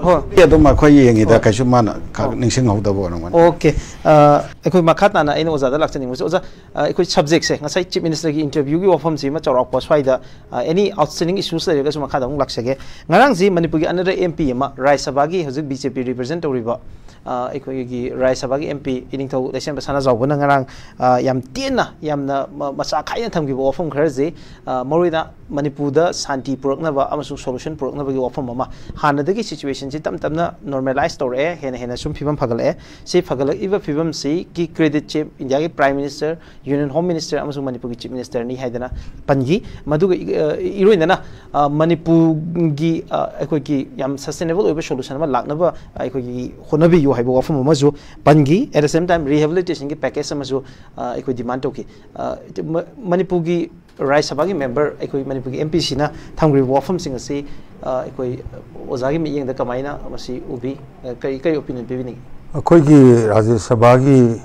ꯍꯣꯏ꯫ ꯑꯗꯨꯝ ꯑꯩꯈꯣꯏ ꯌꯦꯡꯉꯤꯗ, ꯀꯩꯁꯨ ꯃꯥꯅ ꯈ-, ꯅꯤꯡꯁꯤꯡꯍꯧꯗꯕ ꯑꯣꯏꯔꯝꯒꯅꯤ꯫ Okay, ꯑ, ꯑꯩꯈꯣꯏ ꯃꯈꯥ ꯇꯥꯅ ꯑꯩꯅ ꯑꯣꯖꯥꯗ ꯂꯥꯛꯆꯅꯤꯡꯕꯁꯦ, ꯑꯣꯖꯥ, ꯑ, ꯑꯩꯈꯣꯏ subject ꯁꯦ, ꯉꯁꯥꯏ chief minister ꯒꯤ interview ꯒꯤ ꯋꯥꯐꯝꯁꯤ ꯑꯃ ꯆꯥꯎꯔꯥꯛꯄ ꯁ꯭ꯋꯥꯏꯗ, ꯑ, any outstanding issues ꯂꯩꯔꯒꯁꯨ ꯃꯈꯥꯗ ꯑꯃꯨꯛ ꯂꯥꯛꯆꯒꯦ꯫ ꯉꯔꯥꯡꯁꯤ ꯃꯅꯤꯄꯨꯔꯒꯤ another M P ꯑꯃ, ꯔꯥꯖ꯭ꯌ ꯁꯚꯥꯒꯤ ꯍꯧꯖꯤꯛ B J P represent ꯇꯧꯔꯤꯕ, ꯑ, ꯑꯩꯈꯣꯏꯒꯤ ꯔꯥꯖ꯭ꯌ ꯁꯚꯥꯒꯤ M P ꯏꯅꯤꯡꯊꯧ ꯂꯩꯁꯦꯝꯕ ꯁꯅꯥꯖꯥꯎꯕꯅ ꯉꯔꯥꯡ, ꯑ, ꯌꯥꯝ ꯇꯦꯟꯅ, ꯌꯥꯝꯅ ꯃ-, ꯃꯆꯥ ꯈꯥꯏꯅ ꯊꯝꯈꯤꯕ ꯋꯥꯐꯝ ꯈꯔꯁꯤ, ꯑ, ꯃꯔꯨꯑꯣꯏꯅ ꯃꯅꯤꯄꯨꯔꯗ ꯁꯥꯟꯇꯤ ꯄꯨꯔꯛꯅꯕ ꯑꯃꯁꯨꯡ ꯁꯣꯂꯨꯁꯟ ꯄꯨꯔꯛꯅꯕꯒꯤ ꯋꯥꯐꯝ ꯑꯃ, ꯍꯥꯟꯅꯗꯒꯤ ꯁꯤꯆꯨꯋꯦꯁꯟꯁꯤ ꯇꯞ ꯇꯞꯅ ꯅꯣꯔꯃꯦꯂꯥꯏꯁ ꯇꯧꯔꯛꯑꯦ, ꯍꯦꯟꯅ ꯍꯦꯟꯅ ꯁꯨꯝ ꯐꯤꯕꯝ ꯐꯒꯠꯂꯛꯑꯦ꯫ ꯁꯤ ꯐꯒꯠꯂꯛꯏꯕ ꯐꯤꯕꯝꯁꯤꯒꯤ ꯀ꯭ꯔꯦꯗꯤꯠꯁꯦ ꯏꯟꯗꯤꯌꯥꯒꯤ prime minister, union home minister ꯑꯃꯁꯨꯡ ꯃꯅꯤꯄꯨꯔꯒꯤ ꯆꯤꯐ ꯃꯤꯅꯤꯁꯇꯔꯅꯤ ꯍꯥꯏꯗꯅ ꯄꯟꯈꯤ꯫ ꯃꯗꯨꯒ ꯏ-, ꯑ, ꯏꯔꯣꯏꯅꯅ, ꯑ, ꯃꯅꯤꯄꯨꯔꯒꯤ, ꯑ, ꯑꯩꯈꯣꯏꯒꯤ ꯌꯥꯝ ꯁꯁꯇꯦꯅꯦꯕꯜ ꯑꯣꯏꯕ ꯁꯣꯂꯨꯁꯟ ꯑꯃ ꯂꯥꯛꯅꯕ ꯑꯩꯈꯣꯏꯒꯤ ꯍꯣꯠꯅꯕꯤꯌꯨ ꯍꯥꯏꯕ ꯋꯥꯐꯝ ꯑꯃꯁꯨ ꯄꯟꯈꯤ꯫ At the same time, rehabilitation ꯒꯤ package ꯑꯃꯁꯨ, ꯑ, ꯑꯩꯈꯣꯏ ꯗꯤꯃꯥꯟ ꯇꯧꯈꯤ꯫ ꯑ, ꯃ-, ꯃꯅꯤꯄꯨꯔꯒꯤ ꯔꯥꯖ꯭ꯌ ꯁꯚꯥꯒꯤ ꯃꯦꯝꯕꯔ, ꯑꯩꯈꯣꯏ ꯃꯅꯤꯄꯨꯔꯒꯤ ꯑꯦꯝ ꯄꯤ ꯁꯤꯅ ꯊꯝꯈ꯭ꯔꯤꯕ ꯋꯥꯐꯝꯁꯤꯡ ꯑꯁꯤ, ꯑ, ꯑꯩꯈꯣꯏ ꯑꯣꯖꯥꯒꯤ ꯃꯤꯠꯌꯦꯡꯗ ꯀꯃꯥꯏꯅ ꯃꯁꯤ ꯎꯕꯤ? ꯑ, ꯀꯔꯤ, ꯀꯔꯤ ꯑꯣꯄꯤꯅꯤꯌꯟ ꯄꯤꯕꯤꯅꯤꯡꯏ? ꯑꯩꯈꯣꯏꯒꯤ ꯔꯥꯖ꯭ꯌ ꯁꯚꯥꯒꯤ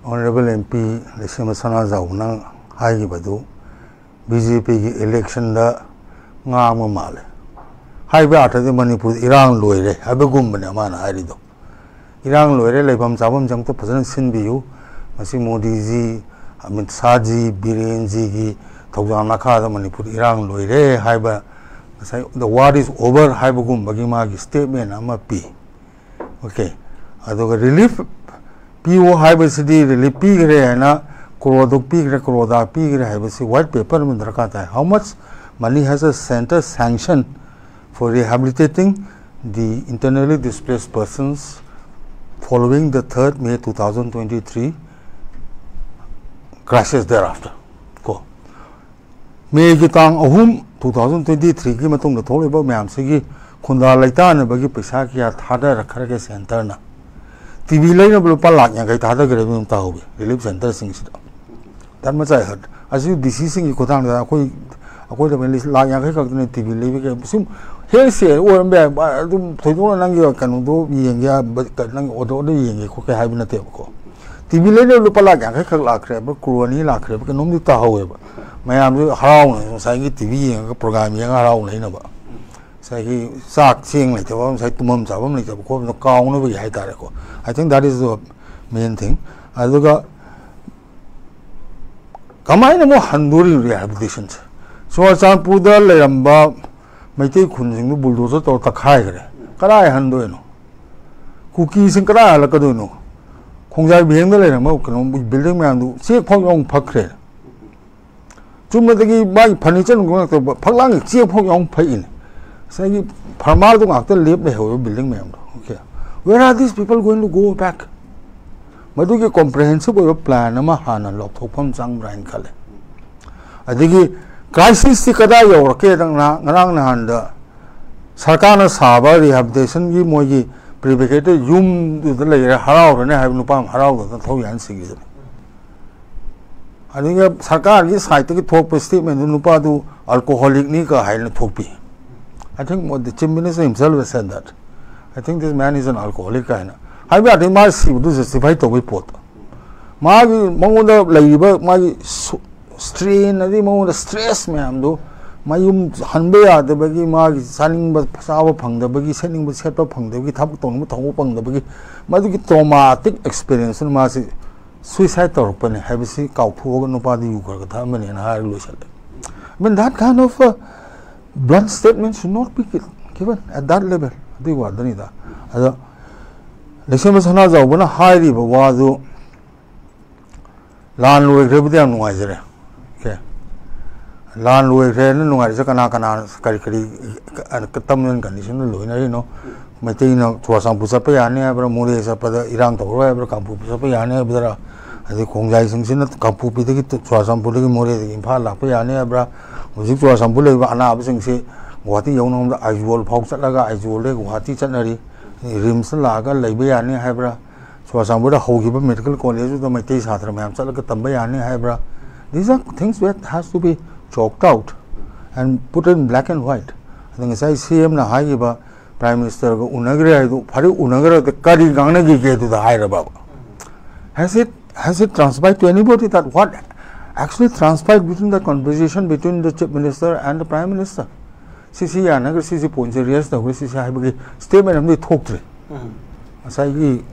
ꯑꯣꯅꯔꯦꯕꯜ ꯑꯦꯝ ꯄꯤ ꯂꯩꯁꯦꯝꯕ ꯁꯅꯥꯖꯥꯎꯕꯅ ꯍꯥꯏꯈꯤꯕꯗꯨ ꯕꯤ ꯖꯦ ꯄꯤꯒꯤ ꯏꯂꯦꯛꯁꯟꯗ ꯉꯥꯡꯕ ꯃꯥꯜꯂꯦ꯫ ꯍꯥꯏꯕ ꯑꯥꯔꯊꯗꯤ ꯃꯅꯤꯄꯨꯔꯗ ꯏꯔꯥꯡ ꯂꯣꯏꯔꯦ ꯍꯥꯏꯕꯒꯨꯝꯕꯅꯦ ꯃꯥꯅ ꯍꯥꯏꯔꯤꯗꯣ꯫ ꯏꯔꯥꯡ ꯂꯣꯏꯔꯦ, ꯂꯩꯐꯝ ꯆꯥꯐꯝꯁꯦ ꯑꯝꯇ ꯐꯖꯅ ꯁꯤꯟꯕꯤꯌꯨ꯫ ꯃꯁꯤ ꯃꯣꯗꯤꯖꯤ, ꯑꯃꯤꯠ ꯁꯥꯍꯖꯤ, ꯕꯤꯔꯦꯟꯖꯤꯒꯤ ꯊꯧꯖꯥꯜ ꯃꯈꯥꯗ ꯃꯅꯤꯄꯨꯔ ꯏꯔꯥꯡ ꯂꯣꯏꯔꯦ ꯍꯥꯏꯕ, ꯉꯁꯥꯏ "The war is over" ꯍꯥꯏꯕꯒꯨꯝꯕꯒꯤ ꯃꯥꯒꯤ ꯁ꯭ꯇꯦꯠꯃꯦꯟ ꯑꯃ ꯄꯤ꯫ ꯑꯣꯀꯦ, ꯑꯗꯨꯒ ꯔꯤꯂꯤꯐ ꯄꯤꯌꯨ ꯍꯥꯏꯕꯁꯤꯗꯤ ꯔꯤꯂꯤꯐ ꯄꯤꯈ꯭ꯔꯦ ꯍꯥꯏꯅ ꯀ꯭ꯔꯣꯔ ꯑꯗꯨꯛ ꯄꯤꯈ꯭ꯔꯦ, ꯀ꯭ꯔꯣꯔ ꯑꯗꯥ ꯄꯤꯈ꯭ꯔꯦ ꯍꯥꯏꯕꯁꯤ ꯋꯥꯏꯠ ꯄꯦꯄꯔ ꯑꯃ ꯗꯔꯀꯥꯔ ꯇꯥꯏ꯫ How much money has a center sanction for rehabilitating the internally displaced persons following the third May two thousand twenty-three crisis thereafter? ꯀꯣ, ꯃꯦꯒꯤ ꯇꯥꯡ ꯑꯍꯨꯝ, two thousand twenty-three ꯒꯤ ꯃꯇꯨꯡꯗ ꯊꯣꯛꯂꯤꯕ ꯃꯌꯥꯝꯁꯤꯒꯤ ꯈꯨꯟꯗꯥ ꯂꯩꯇꯥꯅꯕꯒꯤ ꯄꯩꯁꯥ ꯀꯌꯥ ꯊꯥꯗꯔꯛꯈ꯭ꯔꯒꯦ ꯁꯦꯟꯇꯔꯅ? ꯇꯤ ꯚꯤ ꯂꯩꯅꯕ ꯂꯨꯄꯥ ꯂꯥꯈ ꯌꯥꯡꯈꯩ ꯊꯥꯗꯈ꯭ꯔꯦ ꯑꯗꯨꯝ ꯇꯥꯍꯧꯋꯤ relief ꯁꯦꯟꯇꯔꯁꯤꯡꯁꯤꯗ꯫ That much I heard꯫ ꯑꯁꯤ ꯗꯤ ꯁꯤꯁꯤꯡꯒꯤ ꯈꯨꯠꯊꯥꯡꯗ ꯑꯩꯈꯣꯏ, ꯑꯩꯈꯣꯏꯗ ꯂꯥꯈ ꯌꯥꯡꯈꯩ ꯈꯛꯇꯅꯦ ꯇꯤ ꯚꯤ ꯂꯩꯕꯒꯤ꯫ ꯁꯨꯝ ꯍꯦꯜꯊ ꯁꯦ ꯑꯣꯏꯔꯝꯕ ꯌꯥꯏ, ꯑꯗꯨꯝ ꯊꯣꯏꯗꯣꯛꯅ ꯅꯪꯒꯤ ꯀꯩꯅꯣꯗꯣ ꯌꯦꯡꯒꯦ, ꯅꯪꯒꯤ ꯑꯣꯔꯗꯔꯗꯣ ꯌꯦꯡꯒꯦ ꯈꯣꯠꯀꯦ ꯍꯥꯏꯕ ꯅꯠꯇꯦꯕꯀꯣ꯫ ꯇꯤ ꯚꯤ ꯂꯩꯅꯕ ꯂꯨꯄꯥ ꯂꯥꯈ ꯌꯥꯡꯈꯩ ꯈꯛ ꯂꯥꯛꯈ꯭ꯔꯦꯕ, ꯀ꯭ꯔꯣꯔ ꯑꯅꯤ ꯂꯥꯛꯈ꯭ꯔꯦꯕ, ꯀꯩꯅꯣꯝꯗꯤ ꯇꯥꯍꯧꯋꯦꯕ꯫ ꯃꯌꯥꯝꯁꯨ ꯍꯔꯥꯎꯅ ꯉꯁꯥꯏꯒꯤ ꯇꯤ ꯚꯤ ꯌꯦꯡꯉꯒ, ꯄ꯭ꯔꯣꯒ꯭ꯔꯥꯝ ꯌꯦꯡꯉꯒ ꯍꯔꯥꯎꯅ ꯂꯩꯅꯕ꯫ ꯉꯁꯥꯏꯒꯤ ꯆꯥꯛ ꯆꯦꯡ ꯂꯩꯇꯕ, ꯉꯁꯥꯏ ꯇꯨꯝꯐꯝ ꯆꯥꯐꯝ ꯂꯩꯇꯕ ꯈꯣꯠꯄꯗꯣ ꯀꯥꯎꯅꯕꯒꯤ ꯍꯥꯏꯇꯥꯔꯦꯀꯣ꯫ I think that is the main thing꯫ ꯑꯗꯨꯒ ꯀꯃꯥꯏꯅ ꯑꯃꯨꯛ ꯍꯟꯗꯣꯔꯤꯅꯣ rehabilitation ꯁꯦ? ꯆꯨꯔꯆꯥꯟꯄꯨꯔꯗ ꯂꯩꯔꯝꯕ ꯃꯩꯇꯩ ꯈꯨꯟꯁꯤꯡꯗꯨ ꯕꯨꯜꯗꯣꯖꯔ ꯇꯧꯔ ꯇꯛꯈꯥꯏꯈ꯭ꯔꯦ꯫ ꯀꯗꯥꯏ ꯍꯟꯗꯣꯏꯅꯣ? ꯀꯨꯀꯤꯁꯤꯡ ꯀꯗꯥꯏ ꯍꯜꯂꯛꯀꯗꯣꯏꯅꯣ? ꯈꯣꯡꯖꯥꯏ ꯚꯦꯡꯗ ꯂꯩꯔꯝꯕ ꯀꯩꯅꯣ ꯕꯤꯜꯗꯤꯡ ꯃꯌꯥꯝꯗꯨ ꯆꯦꯛ ꯐꯥꯎ ꯌꯥꯎꯅ ꯐꯛꯈ꯭ꯔꯦ꯫ ꯆꯨꯝꯅꯗꯒꯤ ꯃꯥꯒꯤ furniture ꯅꯨꯡ ꯉꯥꯛꯇ ꯐꯛꯂꯥꯡꯒꯤ ꯆꯦꯛ ꯐꯥꯎ ꯌꯥꯎꯅ ꯐꯛꯏꯅꯦ꯫ ꯉꯁꯥꯏꯒꯤ ꯐꯥꯔꯃꯥꯔꯗꯣ ꯉꯥꯛꯇ ꯂꯦꯞ ꯂꯩꯍꯧꯔꯤꯕ building ꯃꯌꯥꯝꯗꯣ꯫ Okay, where are these people going to go back? ꯃꯗꯨꯒꯤ comprehensive ꯑꯣꯏꯕ plan ꯑꯃ ꯍꯥꯟꯅ ꯂꯧꯊꯣꯛꯐꯝ ꯆꯪꯕ꯭ꯔꯥ ꯍꯥꯏꯅ ꯈꯜꯂꯦ꯫ ꯑꯗꯒꯤ crisisꯁꯤ ꯀꯗꯥꯏ ꯌꯧꯔꯛꯀꯦꯗ, ꯉꯔꯥꯡ ꯅꯍꯥꯟꯗ ꯁꯔꯀꯥꯔꯅ ꯁꯥꯕ rehabilitationꯒꯤ ꯃꯣꯏꯒꯤ prefabricated ꯌꯨꯝꯗꯨꯗ ꯂꯩꯔꯦ, ꯍꯔꯥꯎꯔꯅꯤ ꯍꯥꯏꯕ ꯅꯨꯄꯥ ꯑꯃ ꯍꯔꯥꯎꯗꯅ ꯊꯧ ꯌꯥꯟ ꯁꯤꯈꯤꯗꯅ꯫ ꯑꯗꯨꯒ ꯁꯔꯀꯥꯔꯒꯤ sideꯇꯒꯤ ꯊꯣꯛꯄ statementꯗꯨ ꯅꯨꯄꯥꯗꯨ alcoholicꯅꯤ ꯀ ꯍꯥꯏꯅ ꯊꯣꯛꯄꯤ꯫ I think what the Chief Minister himself has said that. I think this man is an alcoholic ꯀꯥꯏꯅ ꯍꯥꯏꯕ ꯌꯥꯗꯦ, ꯃꯥ ꯁꯤꯕꯗꯨ justify ꯇꯧꯕꯒꯤ ꯄꯣꯠꯇꯣ꯫ ꯃꯥꯒꯤ ꯃꯉꯣꯟꯗ ꯂꯩꯔꯤꯕ ꯃꯥꯒꯤ ꯁꯨ-, strain ꯑꯗꯩ ꯃꯉꯣꯟꯗ stress ꯃꯌꯥꯝꯗꯣ, ꯃꯌꯨꯝ ꯍꯟꯕ ꯌꯥꯗꯕꯒꯤ, ꯃꯥꯒꯤ ꯆꯥꯅꯤꯡꯕ ꯆꯥꯕ ꯐꯪꯗꯕꯒꯤ, ꯁꯦꯠꯅꯤꯡꯕ ꯁꯦꯠꯄ ꯐꯪꯗꯕꯒꯤ, ꯊꯕꯛ ꯇꯧꯅꯤꯡꯕ ꯇꯧꯕ ꯐꯪꯗꯕꯒꯤ, ꯃꯗꯨꯒꯤ traumatic experienceꯅ ꯃꯥꯁꯤ suicide ꯇꯧꯔꯛꯄꯅꯦ ꯍꯥꯏꯕꯁꯤ ꯀꯥꯎꯊꯣꯛꯑꯒ ꯅꯨꯄꯥꯗꯨ ꯌꯨ ꯈꯔ ꯈꯔ ꯊꯛꯑꯝꯕꯅꯦꯅ ꯍꯥꯏꯔꯒ ꯂꯣꯏꯁꯤꯜꯂꯦ꯫ I mean, that kind of a blunt statement should not be given at that level. ꯑꯗꯨꯒꯤ ꯋꯥꯗꯅꯤꯗ꯫ ꯑꯗ ꯂꯩꯁꯦꯝꯕ ꯁꯅꯥꯖꯥꯎꯕꯅ ꯍꯥꯏꯔꯤꯕ ꯋꯥꯗꯨ, ꯂꯥꯟ ꯂꯣꯏꯈ꯭ꯔꯦꯕꯨꯗꯤ ꯌꯥꯝ ꯅꯨꯡꯉꯥꯏꯖꯔꯦ꯫ Okay, ꯂꯥꯟ ꯂꯣꯏꯈ꯭ꯔꯦꯅ ꯅꯨꯡꯉꯥꯏꯔꯤꯁꯦ ꯀꯅꯥ ꯀꯅꯥ, ꯀꯔꯤ ꯀꯔꯤ, terms and conditionꯗ ꯂꯣꯏꯅꯔꯤꯅꯣ? ꯃꯩꯇꯩꯅ ꯆꯨꯔꯥꯆꯥꯟꯄꯨꯔ ꯆꯠꯄ ꯌꯥꯅꯤ ꯍꯥꯏꯕ꯭ꯔꯥ, ꯃꯣꯔꯦ ꯆꯠꯄꯗ ꯏꯔꯥꯡ ꯇꯧꯔꯣꯏ ꯍꯥꯏꯕ꯭ꯔꯥ, ꯀꯥꯡꯄꯣꯛꯄꯤ ꯆꯠꯄ ꯌꯥꯅꯤ ꯍꯥꯏꯕꯗꯔ? ꯑꯗꯩ ꯈꯣꯡꯖꯥꯏꯁꯤꯡꯁꯤꯅ ꯀꯥꯡꯄꯣꯛꯄꯤꯗꯒꯤ, ꯆꯨꯔꯥꯆꯥꯟꯄꯨꯔꯗꯒꯤ, ꯃꯣꯔꯦꯗꯒꯤ ꯏꯝꯐꯥꯜ ꯂꯥꯛꯄ ꯌꯥꯅꯤ ꯍꯥꯏꯕ꯭ꯔꯥ? ꯍꯧꯖꯤꯛ ꯆꯨꯔꯥꯆꯥꯟꯄꯨꯔ ꯂꯩꯕ ꯑꯅꯥꯕꯁꯤꯡꯁꯤ ꯒꯨꯍꯥꯇꯤ ꯌꯧꯅꯕꯗ ꯑꯥꯏꯖꯣꯜ ꯐꯥꯎ ꯆꯠꯂꯒ ꯑꯥꯏꯖꯣꯜꯗꯒꯤ ꯒꯨꯍꯥꯇꯤ ꯆꯠꯅꯔꯤ꯫ ꯔꯤꯝꯁꯇ ꯂꯥꯛꯑꯒ ꯂꯩꯕ ꯌꯥꯅꯤ ꯍꯥꯏꯕ꯭ꯔꯥ? ꯆꯨꯔꯥꯆꯥꯟꯄꯨꯔꯗ ꯍꯧꯈꯤꯕ medical collegeꯗꯨꯗ ꯃꯩꯇꯩ ꯁꯥꯇ꯭ꯔ ꯃꯌꯥꯝ ꯆꯠꯂꯒ ꯇꯝꯕ ꯌꯥꯅꯤ ꯍꯥꯏꯕ꯭ꯔꯥ? These are things that has to be chalked out and put in black and white. ꯑꯗ ꯉꯁꯥꯏ CMꯅ ꯍꯥꯏꯈꯤꯕ Prime Ministerꯒ ꯎꯅꯈ꯭ꯔꯦ ꯍꯥꯏꯗꯨ, ꯐꯔꯦ, ꯎꯅꯈ꯭ꯔꯗꯤ ꯀꯔꯤ ꯉꯥꯡꯅꯈꯤꯒꯦ ꯑꯗꯨꯗ ꯍꯥꯏꯔꯕ? Has it, has it transpired to anybody that what actually transpired between the conversation between the Chief Minister and the Prime Minister? ꯁꯤꯁꯤ ꯌꯥꯅꯈ꯭ꯔꯦ, ꯁꯤꯁꯤ pointꯁꯦ raise ꯇꯧꯈ꯭ꯔꯦ, ꯁꯤꯁꯤ ꯍꯥꯏꯕꯒꯤ statement ꯑꯃꯗꯤ ꯊꯣꯛꯇ꯭ꯔꯤ꯫ ꯎꯝ꯫ ꯉꯁꯥꯏꯒꯤ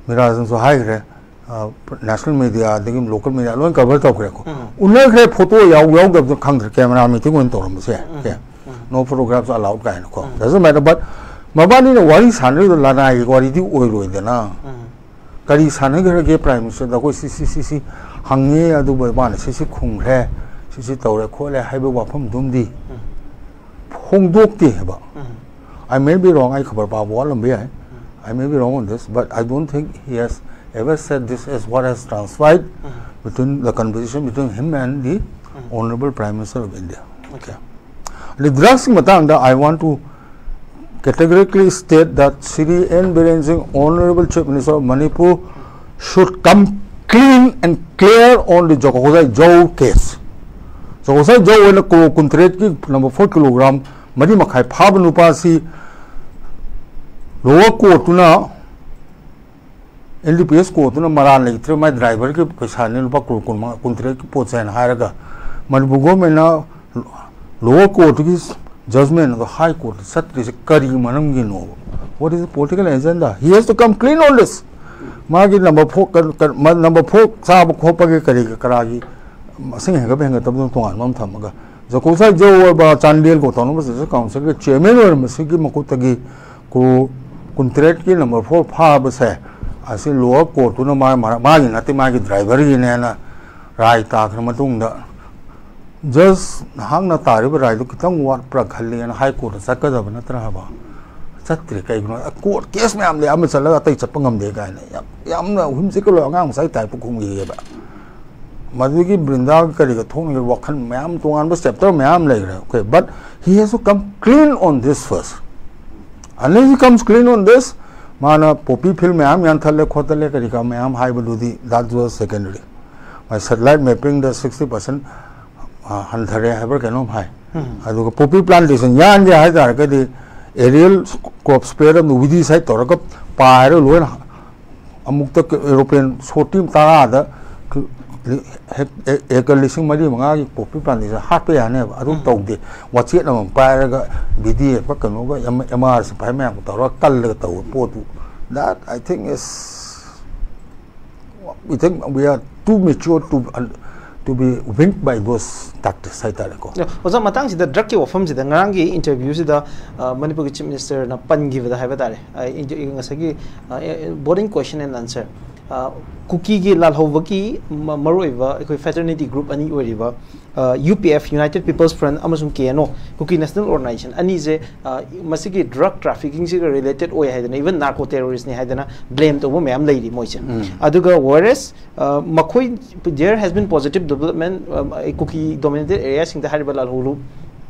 ꯃꯤꯔꯥꯖꯅꯁꯨ ꯍꯥꯏꯈ꯭ꯔꯦ, ꯑ, national media ꯑꯗꯒꯤ local media ꯂꯣꯏ cover ꯇꯧꯈ꯭ꯔꯦꯀꯣ꯫ ꯎꯝ꯫ ꯎꯅꯈ꯭ꯔꯦ, photo ꯌꯥꯎ-, ꯌꯥꯎꯗꯕꯗꯣ ꯈꯪꯗ꯭ꯔꯦ, camera meeting ꯑꯣꯏꯅ ꯇꯧꯔꯝꯕꯁꯨ ꯌꯥꯏ꯫ ꯎꯝ꯫ Okay꯫ Um. No photographs allowed ꯀꯥꯏꯅꯀꯣ꯫ Um. Doesn't matter, but ꯃꯕꯥꯅꯤꯅ ꯋꯥꯔꯤ ꯁꯥꯟꯅꯔꯤꯗꯣ ꯂꯅꯥꯏꯒꯤ ꯋꯥꯔꯤꯗꯤ ꯑꯣꯏꯔꯣꯏꯗꯅ꯫ ꯎꯝ꯫ ꯀꯔꯤ ꯁꯥꯟꯅꯈ꯭ꯔꯒꯦ Prime Ministerꯗ? ꯑꯩꯈꯣꯏ ꯁꯤ, ꯁꯤ, ꯁꯤ, ꯁꯤ ꯍꯪꯉꯦ, ꯑꯗꯨꯕꯨ ꯃꯥꯅ ꯁꯤ, ꯁꯤ ꯈꯨꯝꯈ꯭ꯔꯦ꯫ ꯁꯤꯁꯤ ꯇꯧꯔꯦ ꯈꯣꯠꯂꯦ ꯍꯥꯏꯕ ꯋꯥꯐꯝꯗꯨꯝꯗꯤ ꯐꯣꯡꯗꯣꯛꯇꯦ ꯍꯥꯏꯕ꯫ I may be wrong, ꯑꯩ ꯈꯕꯔ ꯄꯥꯕ ꯋꯥꯠꯂꯝꯕ ꯌꯥꯏ꯫ I may be wrong on this, but I don't think he has ever said this is what has transpired between the conversation between him and the Honorable Prime Minister of India. Okay. ꯑꯗꯩ ꯗ꯭ꯔꯒꯁꯀꯤ ꯃꯇꯥꯡꯗ I want to categorically state that Shri N Biren Singh, Honorable Chief Minister of Manipur, should come clean and clear on the Jakhosai Jhao case. Jakhosai Jhao ꯑꯣꯏꯅ ꯀ꯭ꯔꯣꯔ ꯀꯨꯟꯇꯔꯦꯠꯀꯤ number four kilogram ꯃꯔꯤ ꯃꯈꯥꯏ ꯐꯥꯕ ꯅꯨꯄꯥꯁꯤ lower courtꯇꯨꯅ N D P S courtꯇꯨꯅ ꯃꯔꯥꯜ ꯂꯩꯇ꯭ꯔꯦ, ꯃꯥꯏ ꯗ꯭ꯔꯥꯏꯚꯔꯒꯤ ꯄꯩꯁꯥꯅꯤ, ꯂꯨꯄꯥ ꯀ꯭ꯔꯣꯔ ꯀꯨꯟꯃꯉꯥ, ꯀꯨꯟꯇꯔꯦꯠꯀꯤ ꯄꯣꯠꯁꯦꯅ ꯍꯥꯏꯔꯒ ꯃꯅꯤꯄꯨꯔ ꯒꯣꯔꯃꯦꯟꯅ lower courtꯀꯤ judgment ꯑꯗꯣ high courtꯇ ꯆꯠꯇ꯭ꯔꯤꯁꯦ ꯀꯔꯤ ꯃꯔꯝꯒꯤꯅꯣꯕ? What is the political agenda? He has to come clean on this. ꯃꯥꯒꯤ ꯅꯝꯕꯔ ꯐꯣꯔ, ꯅꯝꯕꯔ ꯐꯣꯔ ꯆꯥꯕ ꯈꯣꯠꯄꯒꯤ ꯀꯔꯤ ꯀꯔꯥꯒꯤ ꯃꯁꯤꯡ ꯍꯦꯟꯒꯠ ꯍꯦꯟꯒꯠꯇꯕꯗꯨꯅ ꯇꯣꯉꯥꯟꯕ ꯑꯃ ꯊꯝꯃꯒ, ꯖꯀꯣꯁꯥꯏ ꯖꯧ ꯑꯣꯏꯕ ꯆꯥꯟꯗꯦꯜ autonomous district councilꯒꯤ chairman ꯑꯣꯏꯔꯝꯕꯁꯤꯒꯤ ꯃꯈꯨꯠꯇꯒꯤ ꯀ꯭ꯔꯣꯔ ꯀꯨꯟꯇꯔꯦꯠꯀꯤ ꯅꯝꯕꯔ ꯐꯣꯔ ꯐꯥꯕꯁꯦ ꯑꯁꯤ lower courtꯇꯨꯅ ꯃꯥ-, ꯃꯥ-, ꯃꯥꯒꯤ ꯅꯠꯇꯦ, ꯃꯥꯒꯤ ꯗ꯭ꯔꯥꯏꯚꯔꯒꯤꯅꯦꯅ ꯔꯥꯏ ꯇꯥꯈ꯭ꯔ ꯃꯇꯨꯡꯗ, ꯖꯁ ꯅꯍꯥꯛꯅ ꯇꯥꯔꯤꯕ ꯔꯥꯏꯗꯨ ꯈꯤꯇꯪ ꯋꯥꯠꯄ꯭ꯔꯥ ꯈꯜꯂꯤꯅ high courtꯇ ꯆꯠꯀꯗꯕ ꯅꯠꯇ꯭ꯔꯥ ꯍꯥꯏꯕ? ꯆꯠꯇ꯭ꯔꯦ꯫ ꯀꯩꯒꯤꯅꯣ? Court case ꯃꯌꯥꯝ ꯂꯩ, ꯑꯃ ꯆꯠꯂꯒ ꯑꯇꯩ ꯆꯠꯄ ꯉꯝꯗꯦ ꯀꯥꯏꯅ ꯌꯥꯝ, ꯌꯥꯝꯅ ꯍꯨꯝꯁꯤꯛꯀ ꯂꯣꯏ ꯑꯉꯥꯡ ꯃꯆꯥꯒꯤ typeꯇ ꯈꯨꯝꯈꯤꯑꯕ꯫ ꯃꯗꯨꯒꯤ ꯕ꯭ꯔꯤꯟꯗꯥꯒ ꯀꯔꯤꯒ ꯊꯣꯛꯅꯈꯤꯕ ꯋꯥꯈꯜ ꯃꯌꯥꯝ, ꯇꯣꯉꯥꯟꯕ chapter ꯃꯌꯥꯝ ꯂꯩꯈ꯭ꯔꯦ꯫ Okay, but he has to come clean on this first. Unless he comes clean on this, ꯃꯥꯅ poppy field ꯃꯌꯥꯝ ꯌꯥꯟꯊꯠꯂꯦ ꯈꯣꯠꯇꯠꯂꯦ ꯀꯔꯤ ꯀꯔꯥ ꯃꯌꯥꯝ ꯍꯥꯏꯕꯗꯨꯗꯤ, that was secondary. My satellite mappingꯗ sixty percent, ꯑ, ꯍꯟꯊꯔꯦ ꯍꯥꯏꯕ꯭ꯔꯥ ꯀꯩꯅꯣꯝ ꯍꯥꯏ꯫ ꯑꯗꯨꯒ poppy plantation ꯌꯥꯟꯒꯦ ꯍꯥꯏ ꯇꯥꯔꯒꯗꯤ aerial crop sprayer ꯑꯃ ꯋꯤꯗꯤ ꯁꯥꯏꯠ ꯇꯧꯔꯒ ꯄꯥꯏꯔꯒ ꯂꯣꯏꯅ ꯑꯃꯨꯛꯇ aeroplane ꯁꯣꯔꯇꯤ ꯇꯔꯥꯗ ꯍꯦꯛ-, ꯑꯦꯀꯔ ꯂꯤꯁꯤꯡ ꯃꯔꯤ ꯃꯉꯥꯒꯤ poppy plantation ꯍꯥꯠꯄ ꯌꯥꯅꯦꯕ꯫ ꯑꯗꯨ ꯇꯧꯗꯦ꯫ ꯋꯥꯆꯦꯠ ꯑꯃꯃꯝ ꯄꯥꯏꯔꯒ ꯚꯤꯗꯤꯑꯦꯐꯀ ꯀꯩꯅꯣꯒ ꯑꯦꯝ-, ꯑꯦꯝ ꯑꯥꯔ ꯁꯤꯐꯥꯏ ꯃꯌꯥꯝꯒ ꯇꯧꯔꯒ ꯀꯜꯂꯒ ꯇꯧꯕ ꯄꯣꯠꯇꯨ, that I think is, we think we are too mature to, to be winked by those tactics ꯍꯥꯏꯇꯥꯔꯦꯀꯣ꯫ ꯑꯣꯖꯥ, ꯃꯇꯥꯡꯁꯤꯗ ꯗ꯭ꯔꯒꯀꯤ ꯋꯥꯐꯝꯁꯤꯗ ꯉꯔꯥꯡꯒꯤ interviewꯁꯤꯗ, ꯑ, ꯃꯅꯤꯄꯨꯔꯒꯤ Chief Ministerꯅ ꯄꯟꯈꯤꯕꯗ ꯍꯥꯏꯕ ꯇꯥꯔꯦ, ꯑ, inter-, ꯉꯁꯥꯏꯒꯤ, ꯑ, boring question and answer, ꯑ, ꯀꯨꯀꯤꯒꯤ ꯂꯥꯜꯍꯧꯕꯒꯤ ꯃ-, ꯃꯔꯨꯑꯣꯏꯕ ꯑꯩꯈꯣꯏ fraternity group ꯑꯅꯤ ꯑꯣꯏꯔꯤꯕ U P F, United People's Front, ꯑꯃꯁꯨꯡ K N O, Kuki National Organization ꯑꯅꯤꯁꯦ, ꯑ, ꯃꯁꯤꯒꯤ drug trafficking ꯁꯤꯒ related ꯑꯣꯏ ꯍꯥꯏꯗꯅ, even narco terrorist ꯅꯤ ꯍꯥꯏꯗꯅ blame ꯇꯧꯕ ꯃꯌꯥꯝ ꯂꯩꯔꯤ ꯃꯣꯏꯁꯦ꯫ ꯑꯗꯨꯒ whereas, ꯑ, ꯃꯈꯣꯏ, there has been positive development, ꯑ, ꯀꯨꯀꯤ dominated area ꯁꯤꯡꯗ ꯍꯥꯏꯔꯤꯕ ꯂꯥꯜꯍꯧꯂꯨꯞ,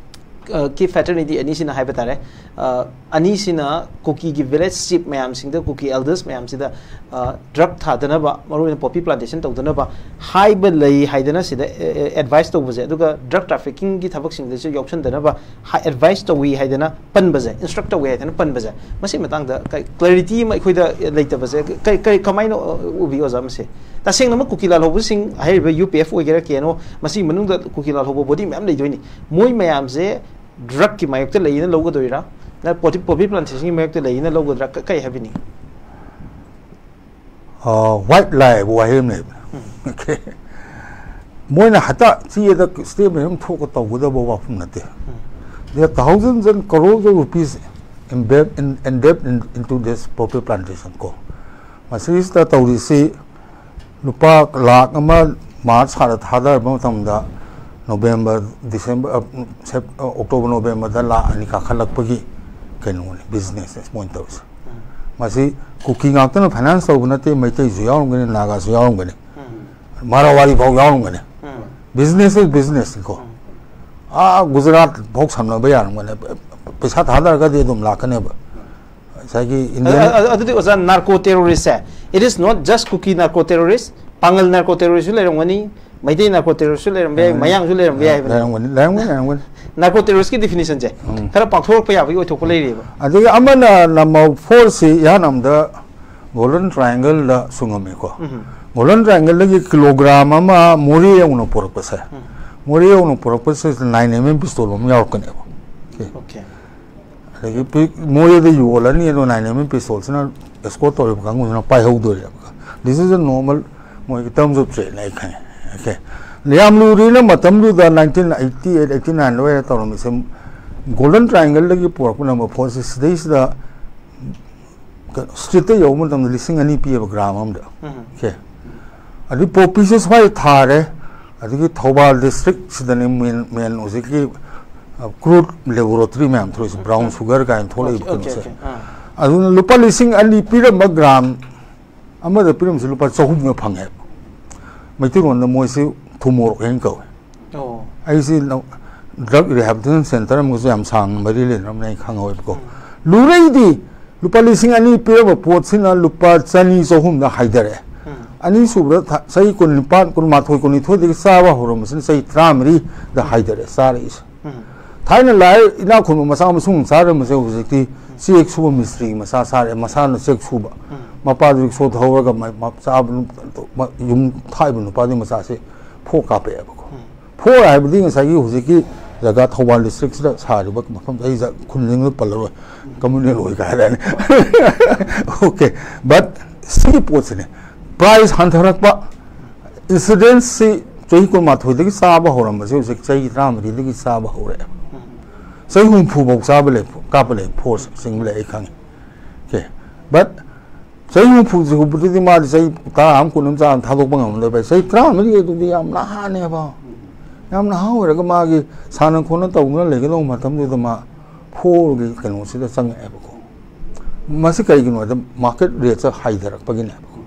ꯑ, ꯀꯤ fraternity ꯑꯅꯤꯁꯤꯅ ꯍꯥꯏꯕ ꯇꯥꯔꯦ, ꯑ, ꯑꯅꯤꯁꯤꯅ ꯀꯨꯀꯤꯒꯤ village chief ꯃꯌꯥꯝꯁꯤꯡꯗ, ꯀꯨꯀꯤ elders ꯃꯌꯥꯝꯁꯤꯗ, ꯑ, drug ꯊꯥꯗꯅꯕ, ꯃꯔꯨꯑꯣꯏꯅ poppy plantation ꯇꯧꯗꯅꯕ ꯍꯥꯏꯕ ꯂꯩ ꯍꯥꯏꯗꯅ ꯁꯤꯗ, ꯑꯦ, ꯑꯦ, advice ꯇꯧꯕꯁꯦ, ꯑꯗꯨꯒ drug trafficking ꯒꯤ ꯊꯕꯛꯁꯤꯡꯗꯁꯨ ꯌꯥꯎꯁꯟꯗꯅꯕ ꯍꯥꯏ, advice ꯇꯧꯏ ꯍꯥꯏꯗꯅ ꯄꯟꯕꯁꯦ, instruct ꯇꯧꯏ ꯍꯥꯏꯗꯅ ꯄꯟꯕꯁꯦ, ꯃꯁꯤ ꯃꯇꯥꯡꯗ ꯀꯩ, clarity ꯑꯃ ꯑꯩꯈꯣꯏꯗ ꯂꯩꯇꯕꯁꯦ ꯀꯩ, ꯀꯩ, ꯀꯃꯥꯏꯅ, ꯑ, ꯎꯕꯤ, ꯑꯣꯖꯥ? ꯃꯁꯦ ꯇꯁꯦꯡꯅꯃꯛ ꯀꯨꯀꯤ ꯂꯥꯜꯍꯧꯕꯁꯤꯡ ꯍꯥꯏꯔꯤꯕ ꯌꯨ ꯄꯤ ꯑꯦꯐ ꯑꯣꯏꯒꯦꯔꯥ, ꯀꯦ ꯑꯦꯟ ꯑꯣ, ꯃꯁꯤꯒꯤ ꯃꯅꯨꯡꯗ ꯀꯨꯀꯤ ꯂꯥꯜꯍꯧꯕ body ꯃꯌꯥꯝ ꯂꯩꯗꯣꯏꯅꯤ꯫ ꯃꯣꯏ ꯃꯌꯥꯝꯁꯦ drug ꯀꯤ ꯃꯥꯌꯣꯛꯇ ꯂꯩꯌꯦꯅ ꯂꯧꯒꯗꯣꯏꯔꯥ, ꯅꯠꯇ꯭ꯔꯒ poppy plantation ꯒꯤ ꯃꯥꯌꯣꯛꯇ ꯂꯩꯌꯦꯅ ꯂꯧꯒꯗ꯭ꯔꯥ, ꯀ-, ꯀꯩ ꯍꯥꯏꯕꯤꯅꯤꯡꯉꯤ? ꯑ, white lie ꯍꯥꯏꯕ ꯋꯥꯍꯩ ꯑꯃ ꯂꯩꯕꯅꯦ꯫ Okay꯫ ꯃꯣꯏꯅ ꯍꯦꯛꯇ ꯆꯦꯗ statement ꯑꯃ ꯊꯣꯛꯑꯒ ꯇꯧꯒꯗꯕ ꯋꯥꯐꯝ ꯅꯠꯇꯦ꯫ There are thousands and crores of rupees embedded in, embedded in, into this poppy plantation ꯀꯣ꯫ ꯃꯁꯤꯁꯤꯗ ꯇꯧꯔꯤꯁꯤ ꯂꯨꯄꯥ ꯂꯥꯈ ꯑꯃ ꯃꯥꯔꯆ ꯊꯥꯗ ꯊꯥꯗꯔꯕ ꯃꯇꯝꯗ ꯅꯣꯕꯦꯝꯕꯔ, ꯗꯤꯁꯦꯝꯕꯔ, ꯑ, ꯁꯦꯞ-, ꯑ, ꯑꯣꯛꯇꯣꯕꯔ, ꯅꯣꯕꯦꯝꯕꯔꯗ ꯂꯥꯈ ꯑꯅꯤ ꯀꯥꯈꯠꯂꯛꯄꯒꯤ ꯀꯩꯅꯣꯅꯤ, business ꯃꯣꯏꯅ ꯇꯧꯔꯤꯁꯦ꯫ ꯃꯁꯤ ꯀꯨꯀꯤ ꯉꯥꯛꯇꯅ finance ꯇꯧꯕ ꯅꯠꯇꯦ, ꯃꯩꯇꯩꯁꯨ ꯌꯥꯎꯔꯝꯒꯅꯤ, ꯅꯥꯒꯥꯁꯨ ꯌꯥꯎꯔꯝꯒꯅꯤ, ꯃꯥꯔꯋꯥꯔꯤ ꯐꯥꯎ ꯌꯥꯎꯔꯝꯒꯅꯤ꯫ Business is business ꯅꯤꯀꯣ꯫ ꯑꯥ ꯒꯨꯖꯔꯥꯠ ꯐꯥꯎ ꯁꯝꯅꯕ ꯌꯥꯔꯝꯒꯅꯤ꯫ ꯄꯩꯁꯥ ꯊꯥꯗꯔꯒꯗꯤ ꯑꯗꯨꯝ ꯂꯥꯛꯀꯅꯦꯕ꯫ ꯉꯁꯥꯏꯒꯤ Indian ꯑ-, ꯑ-, ꯑꯗꯨꯗꯤ ꯑꯣꯖꯥ, narco terrorist say, it is not just Kuki narco terrorist, ꯄꯥꯡꯒꯜ narco terrorist ꯁꯨ ꯂꯩꯔꯝꯒꯅꯤ, ꯃꯩꯇꯩ narco terrorist ꯁꯨ ꯂꯩꯔꯝꯕ ꯌꯥꯏ, ꯃꯌꯥꯡꯁꯨ ꯂꯩꯔꯝꯕ ꯌꯥꯏ ꯍꯥꯏꯕꯅꯤ꯫ ꯂꯩꯔꯝꯒꯅꯤ, ꯂꯩꯔꯝꯒꯅꯤ, ꯂꯩꯔꯝꯒꯅꯤ꯫ Narco terrorist ꯀꯤ definition ꯁꯦ ꯈꯔ ꯄꯥꯛꯊꯣꯔꯛꯄ ꯌꯥꯕꯒꯤ ꯑꯣꯏꯊꯣꯛꯄ ꯂꯩꯔꯤꯕ꯫ ꯑꯗꯒꯤ ꯑꯃꯅ number four ꯁꯤ ꯏꯍꯥꯟ ꯑꯃꯗ Golden Triangle ꯗ ꯁꯨꯡꯉꯝꯃꯤꯀꯣ꯫ Golden Triangle ꯗꯒꯤ ꯀꯤꯂꯣꯒ꯭ꯔꯥꯝ ꯑꯃ ꯃꯣꯔꯦ ꯌꯧꯅ ꯄꯨꯔꯛꯄꯁꯦ, ꯃꯣꯔꯦ ꯌꯧꯅ ꯄꯨꯔꯛꯄꯁꯤꯗ nine M M pistol ꯑꯃ ꯌꯥꯎꯔꯛꯀꯅꯦꯕ꯫ Okay꯫ Okay꯫ ꯑꯗꯒꯤ ꯄꯤ-, ꯃꯣꯔꯦꯗ ꯌꯣꯜꯂꯅꯤ, ꯑꯗꯣ nine M M pistol ꯁꯤꯅ escort ꯇꯧꯔꯤꯕ ꯀꯥꯡꯕꯨꯁꯤꯅ ꯄꯥꯏꯍꯧꯗꯣꯔꯦꯕ꯫ This is a normal ꯃꯣꯏꯒꯤ terms of trade ꯅꯦ ꯑꯩ ꯈꯪꯉꯦ꯫ Okay꯫ ꯌꯥꯝ ꯂꯨꯔꯤꯅ ꯃꯇꯝꯗꯨꯗ nineteen eighty eight, eighty nine ꯑꯗꯨꯋꯥꯏꯗ ꯇꯧꯔꯝꯃꯤꯁꯦ Golden Triangle ꯗꯒꯤ ꯄꯨꯔꯛꯄ number four ꯁꯤ ꯁꯤꯗꯩꯁꯤꯗ street ꯇ ꯌꯧꯕ ꯃꯇꯝꯗ ꯂꯤꯁꯤꯡ ꯑꯅꯤ ꯄꯤꯌꯦꯕ ꯒ꯭ꯔꯥꯝ ꯑꯃꯗ꯫ Okay꯫ ꯑꯗꯨ poppy ꯁꯦ ꯁ꯭ꯋꯥꯏꯗ ꯊꯥꯔꯦ, ꯑꯗꯒꯤ ꯊꯧꯕꯥꯜ ꯗꯤꯁꯇ꯭ꯔꯤꯛꯁꯤꯗꯅꯤ ꯃꯦꯟ ꯃꯦꯟ ꯍꯧꯖꯤꯛꯀꯤ ꯀ꯭ꯔꯨꯗ ꯂꯦꯕꯣꯔꯦꯇꯔꯤ ꯃꯌꯥꯝ ꯊꯣꯛꯂꯛꯏꯁꯦ, ꯕ꯭ꯔꯥꯎꯟ ꯁꯨꯒꯔ ꯀꯥꯏꯅ ꯊꯣꯛꯂꯛꯏꯕ ꯀꯩꯅꯣꯁꯦ꯫ ꯑꯗꯨꯅ ꯂꯨꯄꯥ ꯂꯤꯁꯤꯡ ꯑꯅꯤ ꯄꯤꯔꯝꯕ ꯒ꯭ꯔꯥꯝ ꯑꯃꯗ ꯄꯤꯔꯝꯕꯁꯦ ꯂꯨꯄꯥ ꯆꯍꯨꯝꯅ ꯐꯪꯉꯦꯕ꯫ ꯃꯩꯇꯩꯂꯣꯟꯗ ꯃꯣꯏꯁꯤ ꯊꯨꯝ ꯃꯣꯔꯣꯛ ꯍꯥꯏꯅ ꯀꯧꯋꯦ꯫ ꯑꯩꯁꯤ ꯗ꯭ꯔꯒ ꯔꯤꯍꯦꯕꯤꯂꯤꯇꯦꯁꯟ ꯁꯦꯟꯇꯔ ꯑꯃꯒꯁꯨ ꯌꯥꯝ ꯁꯥꯡꯅ ꯃꯔꯤ ꯂꯩꯅꯔꯝꯅ ꯑꯩ ꯈꯪꯍꯧꯋꯦꯕꯀꯣ꯫ ꯂꯨꯔꯩꯗꯤ ꯂꯨꯄꯥ ꯂꯤꯁꯤꯡ ꯑꯅꯤ ꯄꯤꯔꯕ ꯄꯣꯠꯁꯤꯅ ꯂꯨꯄꯥ ꯆꯅꯤ ꯆꯍꯨꯝꯗ ꯍꯥꯏꯊꯔꯛꯑꯦ꯫ ꯑꯅꯤꯁꯨꯕꯗ ꯆꯍꯤ ꯀꯨꯟꯅꯤꯄꯥꯟ, ꯀꯨꯟꯃꯥꯊꯣꯏ, ꯀꯨꯟꯅꯤꯊꯣꯏꯗꯒꯤ ꯆꯥꯕ ꯍꯧꯔꯝꯕꯁꯤꯅ ꯆꯍꯤ ꯇꯔꯥꯃꯔꯤꯗ ꯍꯥꯏꯊꯔꯛꯑꯦ ꯆꯥꯔꯛꯏꯁꯦ꯫ ꯊꯥꯏꯅ ꯂꯥꯏ ꯏꯅꯥꯛ ꯈꯨꯟꯕ ꯃꯆꯥ ꯃꯁꯨ ꯆꯥꯔꯝꯕꯁꯦ ꯍꯧꯖꯤꯛꯇꯤ ꯆꯦꯛ ꯁꯨꯕ ꯃꯤꯁꯇ꯭ꯔꯤꯒꯤ ꯃꯆꯥ ꯆꯥꯔꯛꯑꯦ꯫ ꯃꯁꯥꯅ ꯆꯦꯛ ꯁꯨꯕ, ꯃꯄꯥꯗꯨ ꯔꯤꯛꯁꯣ ꯊꯧꯔꯒ ꯆꯥꯕ, ꯌꯨꯝ ꯊꯥꯛꯏꯕ ꯅꯨꯄꯥꯗꯨꯒꯤ ꯃꯆꯥꯁꯦ ꯐꯣꯔ ꯀꯥꯞꯄꯛꯑꯦꯕꯀꯣ꯫ ꯐꯣꯔ ꯍꯥꯏꯕꯗꯤ ꯉꯁꯥꯏꯒꯤ ꯍꯧꯖꯤꯛꯀꯤ ꯖꯒꯥ ꯊꯧꯕꯥꯜ ꯗꯤꯁꯇ꯭ꯔꯤꯛꯁꯤꯗ ꯁꯥꯔꯤꯕ ꯃꯐꯝꯗ ꯑꯩ ꯈꯨꯟꯁꯤꯡꯗꯨ ꯄꯜꯂꯔꯣꯏ, ꯀꯝꯃꯨꯅꯦꯜ ꯑꯣꯏ ꯀꯥꯏ ꯍꯥꯏꯔꯅꯤ꯫ ꯑꯣꯀꯦ, ꯕꯠ ꯁꯤꯒꯤ ꯄꯣꯠꯁꯤꯅꯦ, ꯄ꯭ꯔꯥꯏꯁ ꯍꯟꯊꯔꯛꯄ, ꯏꯟꯁꯤꯗꯦꯟꯁꯁꯤ ꯆꯍꯤ ꯀꯨꯟꯃꯥꯊꯣꯏꯗꯒꯤ ꯆꯥꯕ ꯍꯧꯔꯝꯕꯁꯦ ꯍꯧꯖꯤꯛ ꯆꯍꯤ ꯇꯔꯥꯃꯔꯤꯗꯒꯤ ꯆꯥꯕ ꯍꯧꯔꯛꯑꯦꯕ꯫ ꯆꯍꯤ ꯍꯨꯝꯐꯨ ꯐꯥꯎ ꯆꯥꯕ ꯂꯩ, ꯀꯥꯞꯄ ꯂꯩ, ꯐꯣꯔꯁ ꯆꯤꯡꯕ ꯂꯩ, ꯑꯩ ꯈꯪꯉꯤ꯫ ꯑꯣꯀꯦ, ꯕꯠ ꯆꯍꯤ ꯍꯨꯝꯐꯨ ꯍꯨꯝꯐꯨꯗꯨꯗꯤ ꯃꯥꯗꯤ ꯆꯍꯤ ꯇꯔꯥ ꯑꯃ, ꯀꯨꯟ ꯑꯃ ꯆꯥꯅ ꯊꯥꯗꯣꯛꯄ ꯉꯝꯃꯗꯕ꯫ ꯆꯍꯤ ꯇꯔꯥꯃꯔꯤ ꯑꯗꯨꯗꯤ ꯌꯥꯝ ꯅꯍꯥꯅꯦꯕ꯫ ꯌꯥꯝ ꯅꯍꯥ ꯑꯣꯏꯔꯒ ꯃꯥꯒꯤ ꯁꯥꯟꯅ ꯈꯣꯠꯅ ꯇꯧꯗꯨꯅ ꯂꯩꯒꯗꯧꯕ ꯃꯇꯝꯗꯨꯗ ꯃꯥ ꯐꯣꯔꯒꯤ ꯀꯩꯅꯣꯁꯤꯗ ꯆꯪꯉꯛꯑꯦꯕꯀꯣ꯫ ꯃꯁꯤ ꯀꯩꯒꯤꯅꯣ ꯍꯥꯏꯗ ꯃꯥꯔꯀꯦꯠ ꯔꯦꯠꯁꯦ ꯍꯥꯏꯊꯔꯛꯄꯒꯤꯅꯦꯕꯀꯣ꯫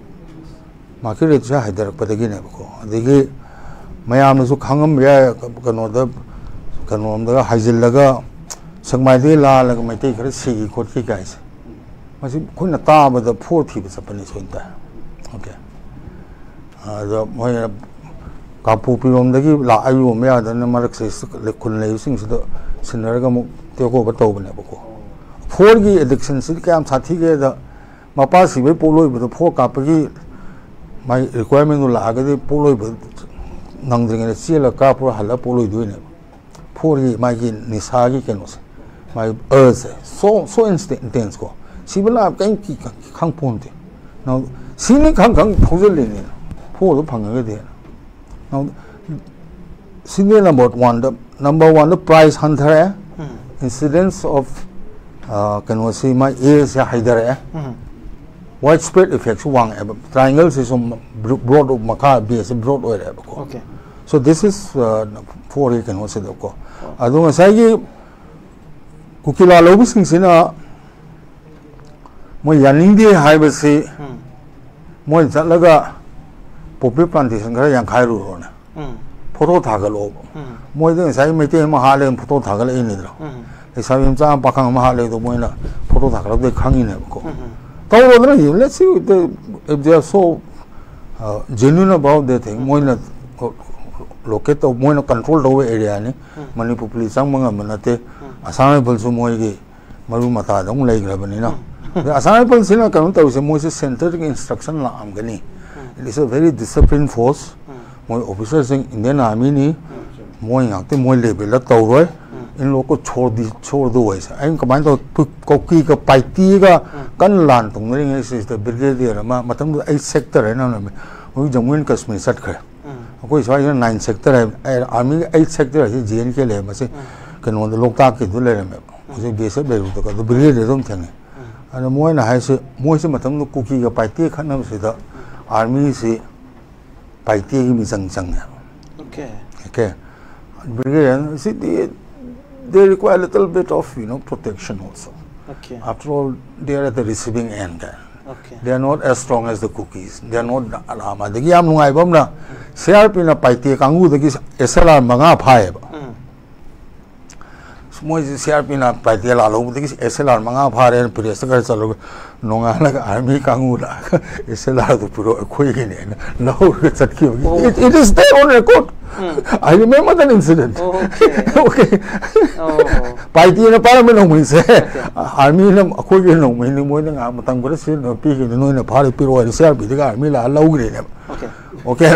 ꯃꯥꯔꯀꯦꯠ ꯔꯦꯠꯁꯦ ꯍꯥꯏꯊꯔꯛꯄꯗꯒꯤꯅꯦꯕꯀꯣ꯫ ꯑꯗꯒꯤ ꯃꯌꯥꯝꯅꯁꯨ ꯈꯪꯉꯝꯕ ꯌꯥꯏ, ꯀꯩꯅꯣꯗ, ꯀꯩꯅꯣꯝꯗꯒ ꯍꯥꯏꯖꯤꯜꯂꯒ ꯁꯦꯛꯃꯥꯏꯗꯒꯤ ꯂꯥꯜꯂꯒ ꯃꯩꯇꯩ ꯈꯔ ꯁꯤꯈꯤ ꯈꯣꯠꯈꯤ ꯀꯥꯏꯁꯦ꯫ ꯃꯁꯤ ꯑꯩꯈꯣꯏꯅ ꯇꯥꯕꯗ ꯐꯣꯔ ꯊꯤꯕ ꯆꯠꯄꯅꯤ ꯁꯣꯏꯅ ꯇꯥꯏ꯫ ꯑꯣꯀꯦ꯫ ꯑꯗ ꯃꯣꯏꯅ ꯀꯥꯡꯄꯣꯛꯄꯤꯔꯣꯝꯗꯒꯤ ꯂꯥꯛꯑ ꯌꯣꯟꯕ ꯌꯥꯗꯅ ꯃꯔꯛꯁꯦ ꯈꯨꯟ ꯂꯩꯕꯁꯤꯡꯁꯤꯗ ꯁꯤꯟꯅꯔꯒ ꯑꯃꯨꯛ ꯇꯦꯛ ꯑꯣꯚꯔ ꯇꯧꯕꯅꯦꯕꯀꯣ꯫ ꯐꯣꯔꯒꯤ ꯑꯦꯗꯤꯛꯁꯟꯁꯤꯗꯤ ꯀꯌꯥꯝ ꯁꯥꯊꯤꯒꯦꯗ, ꯃꯄꯥ ꯁꯤꯕꯩ ꯄꯣꯠꯂꯣꯏꯕꯗꯣ ꯐꯣꯔ ꯀꯥꯞꯄꯒꯤ ꯃꯥꯒꯤ ꯔꯤꯀ꯭ꯋꯥꯏꯔꯃꯦꯟꯗꯨ ꯂꯥꯛꯑꯒꯗꯤ ꯄꯣꯠꯂꯣꯏꯕ ꯅꯪꯗ꯭ꯔꯤꯉꯩꯗ ꯆꯦꯜꯂꯒ ꯀꯥꯞꯄꯨꯔ ꯍꯜꯂꯒ ꯄꯣꯠꯂꯣꯏꯗꯣꯏꯅꯦꯕ꯫ ꯐꯣꯔꯒꯤ ꯃꯥꯒꯤ ꯅꯤꯁꯥꯒꯤ ꯀꯩꯅꯣꯁꯦ, ꯃꯥꯒꯤ ꯑꯔꯁꯦ ꯁꯣ ꯁꯣ ꯏꯟꯇꯦꯟꯁꯀꯣ꯫ ꯁꯤꯕ ꯂꯥꯛꯄ ꯀꯔꯤꯝ ꯀꯤ- ꯈꯪ ꯄꯣꯟꯇꯦ꯫ ꯅꯪ ꯁꯤꯅꯤ ꯈꯪ ꯈꯪ ꯊꯧꯖꯤꯜꯂꯤꯅꯦ, ꯐꯣꯔꯗꯣ ꯐꯪꯉꯒꯗꯤ꯫ ꯅꯪ ꯁꯤꯅꯦ ꯅꯝꯕꯔ ꯋꯥꯟꯗ, ꯅꯝꯕꯔ ꯋꯥꯟꯗ ꯄ꯭ꯔꯥꯏꯁ ꯍꯟꯊꯔꯛꯑꯦ꯫ ꯏꯟꯁꯤꯗꯦꯟꯁ ꯑꯣꯐ ꯀꯩꯅꯣꯁꯤ ꯃꯥꯏ ꯑꯦꯖꯁꯦ ꯍꯩꯊꯔꯛꯑꯦ꯫ White spread ꯏꯐꯦꯛꯁꯨ ꯋꯥꯡꯉꯛꯑꯦꯕ꯫ ꯇ꯭ꯔꯥꯏꯡꯒꯜꯁꯤ ꯁꯨꯝ ꯕ꯭ꯔꯣꯗ ꯃꯈꯥ ꯕꯦꯁꯁꯦ ꯕ꯭ꯔꯣꯗ ꯑꯣꯏꯔꯛꯑꯦꯕꯀꯣ꯫ Okay. So this is, uh, for ꯀꯩꯅꯣꯁꯤꯗꯀꯣ, ꯑꯗꯣ ꯉꯁꯥꯏꯒꯤ ꯀꯨꯀꯤ ꯂꯥꯜꯍꯧꯕꯁꯤꯡꯁꯤꯅ ꯃꯣꯏ ꯌꯥꯅꯤꯡꯗꯦ ꯍꯥꯏꯕꯁꯤ, ꯎꯝ ꯃꯣꯏꯅ ꯆꯠꯂꯒ poppy plantation ꯈꯔ ꯌꯥꯡꯈꯥꯏꯔꯨꯔꯣꯅꯦ, ꯎꯝ ꯐꯣꯇꯣ ꯊꯥꯒꯠꯂꯛꯑꯣꯕ꯫ ꯎꯝ ꯃꯣꯏꯗ ꯉꯁꯥꯏꯒꯤ ꯃꯩꯇꯩ ꯑꯃ ꯍꯥꯠꯂꯦꯅ ꯐꯣꯇꯣ ꯊꯥꯒꯠꯂꯛꯏꯅꯤꯗ꯭ꯔꯣ? ꯎꯝ ꯂꯩꯁꯥꯕꯤ ꯃꯆꯥ ꯑꯃ, ꯄꯥꯈꯪ ꯑꯃ ꯍꯥꯠꯂꯦꯗꯣ ꯃꯣꯏꯅ ꯐꯣꯇꯣ ꯊꯥꯒꯠꯂꯛꯄꯗꯩ ꯈꯪꯉꯤꯅꯦꯕꯀꯣ꯫ ꯎꯝ ꯇꯧꯔꯣꯗꯅ, let's see if they, if they are so, uh, genuine about their thing. ꯃꯣꯏꯅ locate ꯇꯧ, ꯃꯣꯏꯅ control ꯇꯧꯕ areaꯅꯤ꯫ ꯃꯅꯤꯄꯨꯔ police ꯆꯪꯕ ꯉꯝꯕ ꯅꯠꯇꯦ꯫ Assam Riflesꯁꯨ ꯃꯣꯏꯒꯤ ꯃꯔꯨ ꯃꯇꯥꯗ ꯑꯃꯨꯛ ꯂꯩꯈ꯭ꯔꯕꯅꯤꯅ꯫ ꯑꯗ Assam Riflesꯁꯤꯅ ꯀꯩꯅꯣ ꯇꯧꯔꯤꯁꯦ, ꯃꯣꯏꯁꯦ centreꯗꯒꯤ instruction ꯂꯥꯛꯑꯝꯒꯅꯤ꯫ It is a very disciplined force. ꯃꯣꯏ officerꯁꯤꯡ Indian Armyꯅꯤ, ꯃꯣꯏ ꯉꯥꯛꯇ ꯃꯣꯏ levelꯗ ꯇꯧꯔꯣꯏ꯫ ꯏꯟ ꯂꯣꯀꯣ ꯁꯣꯔꯗꯤ ꯁꯣꯔꯗꯨ ꯑꯣꯏꯁꯦ꯫ ꯑꯩꯅ ꯀꯃꯥꯏꯅ ꯇꯧ, ꯀꯨꯀꯤꯒ ꯄꯥꯏꯇꯤꯒ ꯀꯟꯅ ꯂꯥꯟ ꯇꯧꯅꯔꯤꯉꯩ ꯁꯤꯗ brigadier ꯑꯃ, ꯃꯇꯝꯗꯨꯗ eight sector ꯍꯥꯏꯅ ꯑꯃ ꯂꯩꯔꯝꯃꯤ, ꯍꯧꯖꯤꯛ Jammu and Kashmir ꯆꯠꯈ꯭ꯔꯦ꯫ ꯑꯩꯈꯣꯏ ꯁ꯭ꯋꯥꯏꯁꯤꯅ nine sector ꯍꯥꯏꯕ, ꯑꯦ, armyꯒꯤ eight sector ꯍꯥꯏꯁꯦ J and K ꯂꯩꯔꯝꯕꯁꯦ, ꯀꯩꯅꯣꯗ ꯂꯣꯛꯇꯥꯛꯀꯤꯗꯨ ꯂꯩꯔꯝꯃꯦꯕ꯫ ꯍꯧꯖꯤꯛ B S F ꯂꯩꯔꯨꯗꯀꯣ, ꯑꯗꯨ brigadier ꯑꯗꯨꯝ ꯊꯦꯡꯅꯩ꯫ ꯑꯗ ꯃꯣꯏꯅ ꯍꯥꯏꯁꯦ, ꯃꯣꯏꯁꯦ ꯃꯇꯝꯗꯨꯗ ꯀꯨꯀꯤꯒ ꯄꯥꯏꯇꯦ ꯈꯠꯅꯕꯁꯤꯗ armyꯁꯤ ꯄꯥꯏꯇꯦꯒꯤ ꯃꯤꯆꯪ ꯆꯪꯉꯦꯕ꯫ Okay. Okay. Brigadier, see, they, they require a little bit of, you know, protection also. Okay. After all, they are at the receiving end. Okay. They are not as strong as the Kukis. They are not, ꯑꯗꯒꯤ ꯌꯥꯝ ꯅꯨꯡꯉꯥꯏꯕ ꯑꯃꯅ, C R Pꯅ ꯄꯥꯏꯇꯦ ꯀꯥꯡꯕꯨꯗꯒꯤ S L R ꯃꯉꯥ ꯐꯥꯏꯌꯦꯕ꯫ ꯎꯝ ꯃꯣꯏꯁꯦ C R Pꯅ ꯄꯥꯏꯇꯦ ꯂꯥꯜꯍꯧꯕꯗꯒꯤ S L R ꯃꯉꯥ ꯐꯥꯔꯦꯅ pressꯇ ꯈꯔ ꯆꯠꯂꯒ, ꯅꯣꯡꯉꯥꯜꯂꯒ army ꯀꯥꯡꯕꯨ ꯂꯥꯛꯑꯒ S L Rꯗꯨ ꯄꯤꯔꯛꯑꯣ, ꯑꯩꯈꯣꯏꯒꯤꯅꯦꯅ ꯂꯧꯔꯒ ꯆꯠꯈꯤꯕꯒꯤ, Oh. it, it is there on record. I remember that incident. Oh, okay. Okay. Oh. ꯄꯥꯏꯇꯦꯅ ꯄꯥꯏꯔꯝꯃꯦ ꯅꯣꯡꯃꯩꯁꯦ꯫ Armyꯅ ꯑꯩꯈꯣꯏꯒꯤ ꯅꯣꯡꯃꯩꯅꯤ, ꯃꯣꯏꯅ ꯉꯥꯏꯍꯥꯛ ꯃꯇꯝ ꯈꯔ ꯁꯤꯖꯤꯟꯅꯕ ꯄꯤꯈꯤꯕꯅꯤ, ꯅꯣꯏꯅ ꯐꯥꯔꯦ ꯄꯤꯔꯛꯑꯣ ꯍꯥꯏꯅ C R Pꯗꯒꯤ army ꯂꯥꯛꯑ ꯂꯧꯈ꯭ꯔꯦꯅꯦꯕ꯫ Okay. Okay.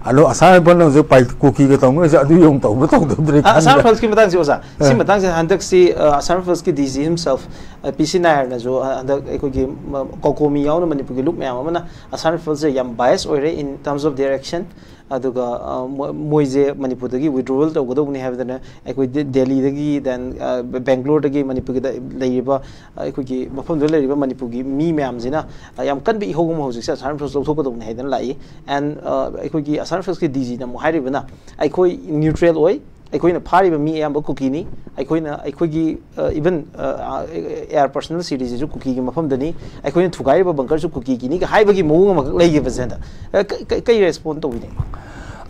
ꯑꯗꯣ Assam Riflesꯅ ꯍꯧꯖꯤꯛ ꯄꯥꯏ-, ꯀꯨꯀꯤꯒ ꯇꯧꯅꯔꯤꯁꯦ ꯑꯗꯨ ꯌꯧꯅ ꯇꯧꯕ꯭ꯔꯥ ꯇꯧꯗꯕꯗ꯭ꯔꯥ ꯑ, Assam ꯈꯪꯗ꯭ꯔꯦ꯫ Riflesꯀꯤ ꯃꯇꯥꯡꯁꯦ ꯑꯣꯖꯥ, ꯁꯤ ꯑ꯫ ꯃꯇꯥꯡꯁꯦ ꯍꯟꯗꯛꯁꯤ, ꯑ, Assam Riflesꯀꯤ D G himself, ꯑ, P C Nairꯅꯁꯨ, ꯑ, ꯍꯟꯗꯛ ꯑꯩꯈꯣꯏꯒꯤ ꯃ-, COCOMI ꯌꯥꯎꯅ ꯃꯅꯤꯄꯨꯔꯒꯤ ꯂꯨꯞ ꯃꯌꯥꯝ ꯑꯃꯅ Assam Riflesꯁꯦ ꯌꯥꯝ bias ꯑꯣꯏꯔꯦ in terms of their action, ꯑꯗꯨꯒ, ꯑ, ꯃꯣ-, ꯃꯣꯏꯁꯦ ꯃꯅꯤꯄꯨꯔꯗꯒꯤ withdrawal ꯇꯧꯒꯗꯧꯕꯅꯤ ꯍꯥꯏꯕꯗꯅ ꯑꯩꯈꯣꯏ ꯗꯦ-, ꯗꯦꯜꯂꯤꯗꯒꯤ, then, ꯑ, ꯕꯦꯡꯒ꯭ꯂꯣꯔꯗꯒꯤ ꯃꯅꯤꯄꯨꯔꯒꯤꯗ ꯂꯩꯔꯤꯕ, ꯑ, ꯑꯩꯈꯣꯏꯒꯤ ꯃꯐꯝꯗꯨꯗ ꯂꯩꯔꯤꯕ ꯃꯅꯤꯄꯨꯔꯒꯤ ꯃꯤ ꯃꯌꯥꯝꯁꯤꯅ, ꯑ, ꯌꯥꯝ ꯀꯟꯕ ꯏꯍꯧ ꯑꯃ ꯍꯧꯖꯤꯛꯁꯦ Assam Rifles ꯂꯧꯊꯣꯛꯀꯗꯧꯕꯅꯤ ꯍꯥꯏꯗꯅ ꯂꯥꯛꯏ꯫ And, ꯑ, ꯑꯩꯈꯣꯏꯒꯤ ꯑꯁꯥꯝ ꯔꯥꯏꯐꯜꯁꯀꯤ ꯗꯤ ꯖꯤꯅ ꯑꯃꯨꯛ ꯍꯥꯏꯔꯤꯕꯅ, ꯑꯩꯈꯣꯏ ꯅ꯭ꯌꯨꯇ꯭ꯔꯦꯜ ꯑꯣꯏ, ꯑꯩꯈꯣꯏꯅ ꯐꯥꯔꯤꯕ ꯃꯤ ꯑꯌꯥꯝꯕ ꯀꯨꯀꯤꯅꯤ, ꯑꯩꯈꯣꯏꯅ, ꯑꯩꯈꯣꯏꯒꯤ ꯏꯚꯟ ꯑꯦꯌꯥꯔ ꯄꯔꯁꯅꯦꯜ ꯁꯤꯔꯤꯁꯤꯁꯨ ꯀꯨꯀꯤꯒꯤ ꯃꯐꯝꯗꯅꯤ, ꯑꯩꯈꯣꯏꯅ ꯊꯨꯒꯥꯏꯔꯤꯕ ꯕꯪꯀꯔꯁꯨ ꯀꯨꯀꯤꯒꯤꯅꯤ ꯍꯥꯏꯕꯒꯤ ꯃꯑꯣꯡ ꯑꯃꯈꯛ ꯂꯩꯈꯤꯕꯁꯦ ꯍꯟꯗꯛ, ꯑ, ꯀ- ꯀ- ꯀꯩ ꯔꯦꯁꯄꯣꯟ ꯇꯧꯕꯤꯅꯤ?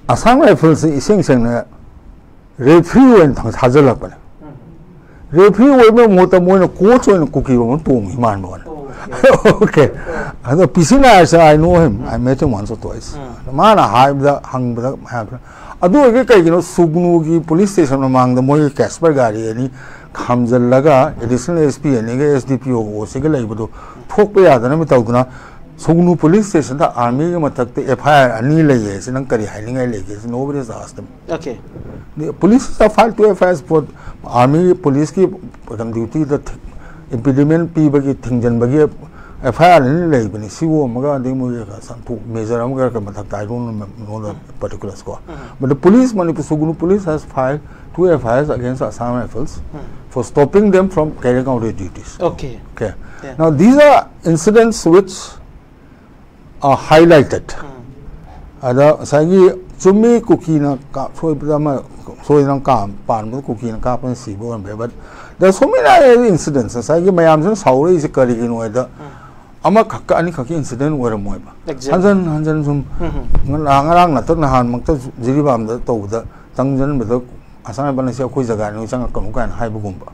ꯑꯁꯥꯝ ꯔꯥꯏꯐꯜꯁꯤ ꯏꯁꯦꯡ ꯁꯦꯡꯅ ꯔꯦꯐ꯭ꯔꯤ ꯑꯣꯏꯅ ꯊꯥ- ꯊꯥꯖꯤꯜꯂꯛꯄꯅꯦ꯫ ꯔꯦꯐ꯭ꯔꯤ ꯑꯣꯏꯕ ꯃꯍꯨꯠꯇ ꯃꯣꯏꯅ ꯀꯣꯆ ꯑꯣꯏꯅ ꯀꯨꯀꯤ ꯑꯃ ꯇꯣꯡꯉꯤ ꯃꯥꯟꯕ ꯋꯥꯅꯤ꯫ ꯑꯣꯀꯦ, ꯑꯗꯣ ꯄꯤ ꯁꯤ ꯅꯥꯌꯔꯁꯦ, I know him, I met him once or twice. ꯃꯥꯅ ꯍꯥꯏꯕꯗ, ꯍꯪꯕꯗ ꯃꯌꯥꯝꯁꯤꯅ, ꯑꯗꯨ ꯑꯣꯏꯔꯒꯗꯤ ꯀꯩꯒꯤꯅꯣ ꯁꯨꯒꯅꯨꯒꯤ ꯄꯨꯂꯤꯁ ꯁ꯭ꯇꯦꯁꯟ ꯃꯃꯥꯡꯗ ꯃꯣꯏꯒꯤ ꯀꯦꯁꯄꯔ ꯒꯥꯔꯤ ꯑꯅꯤ ꯈꯥꯝꯖꯤꯜꯂꯒ ꯑꯦꯗꯤꯁꯅꯦꯜ ꯑꯦꯁ ꯄꯤ ꯑꯅꯤꯒ ꯑꯦꯁ ꯗꯤ ꯄꯤ ꯑꯣ ꯑꯣ ꯁꯤꯒ ꯂꯩꯕꯗꯣ ꯊꯣꯛꯄ ꯌꯥꯗꯅꯕ ꯇꯧꯗꯅ ꯁꯨꯒꯅꯨ ꯄꯨꯂꯤꯁ ꯁ꯭ꯇꯦꯁꯟꯗ ꯑꯥꯔꯃꯤꯒꯤ ꯃꯊꯛꯇ ꯑꯦꯐ ꯑꯥꯏ ꯑꯥꯔ ꯑꯅꯤ ꯂꯩꯌꯦ ꯁꯤ ꯅꯪ ꯀꯔꯤ ꯍꯥꯏꯅꯤꯡꯉꯥꯏ ꯂꯩꯒꯦ ꯁꯤ? Nobody has asked them. Okay. The police have filed two F I Rs for army, ꯄꯨꯂꯤꯁꯀꯤ ꯀꯩꯅꯣ ꯗ꯭ꯌꯨꯇꯤꯗ impediment ꯄꯤꯕꯒꯤ, ꯊꯤꯡꯖꯤꯟꯕꯒꯤ ꯑꯦꯐ ꯑꯥꯏ ꯑꯥꯔ ꯑꯅꯤ ꯂꯩꯕꯅꯤ꯫ ꯁꯤ ꯑꯣ ꯑꯃꯒ ꯑꯗꯒꯤ ꯃꯣꯏꯒꯤ ꯁꯟꯊꯣꯛ ꯃꯦꯖꯔ ꯑꯃꯒ ꯀꯩ ꯃꯊꯛꯇ, I don't know the particulars ꯀꯣ꯫ But the police, Manipur Sugnu police has filed two F I Rs against Assam Rifles for stopping them from carrying out their duties. Okay. Okay. Yeah. Now these are incidents which are highlighted. ꯑꯗ ꯉꯁꯥꯏꯒꯤ ꯆꯨꯝꯃꯤ, ꯀꯨꯀꯤꯅ ꯀꯥꯞ- ꯁꯣꯏꯕꯗ ꯑꯃ, ꯁꯣꯏꯗꯅ ꯀꯥꯞ- ꯄꯥꯟꯕꯗ ꯀꯨꯀꯤꯅ ꯀꯥꯞꯄꯅ ꯁꯤꯕ ꯑꯣꯏꯔꯝꯕ ꯌꯥꯏ꯫ But there are so many other incidents. ꯉꯁꯥꯏꯒꯤ ꯃꯌꯥꯝꯁꯤꯅ ꯁꯥꯎꯔꯛꯏꯁꯦ ꯀꯔꯤꯒꯤꯅꯣ ꯍꯥꯏꯗ, ꯑꯃꯈꯛꯀ ꯑꯅꯤꯈꯛꯀꯤ incident ꯑꯣꯏꯔꯝꯃꯣꯏꯕ꯫ Exactly. ꯍꯟꯖꯟ ꯍꯟꯖꯟ ꯁꯨꯝ ꯉꯔꯥꯡ ꯉꯔꯥꯡ ꯅꯠꯇ꯭ꯔ ꯅꯍꯥꯟꯃꯛꯇ ꯖꯤꯔꯤꯕꯥꯝꯗ ꯇꯧꯕꯗ, ꯆꯪꯁꯤꯟꯕꯗ ꯑꯁꯥꯝ ꯔꯥꯏꯐꯜꯅ ꯁꯤ ꯑꯩꯈꯣꯏ ꯖꯒꯥꯅꯤ, ꯆꯪꯉꯛꯀꯅꯨ ꯀꯥꯏꯅ ꯍꯥꯏꯕꯒꯨꯝꯕ꯫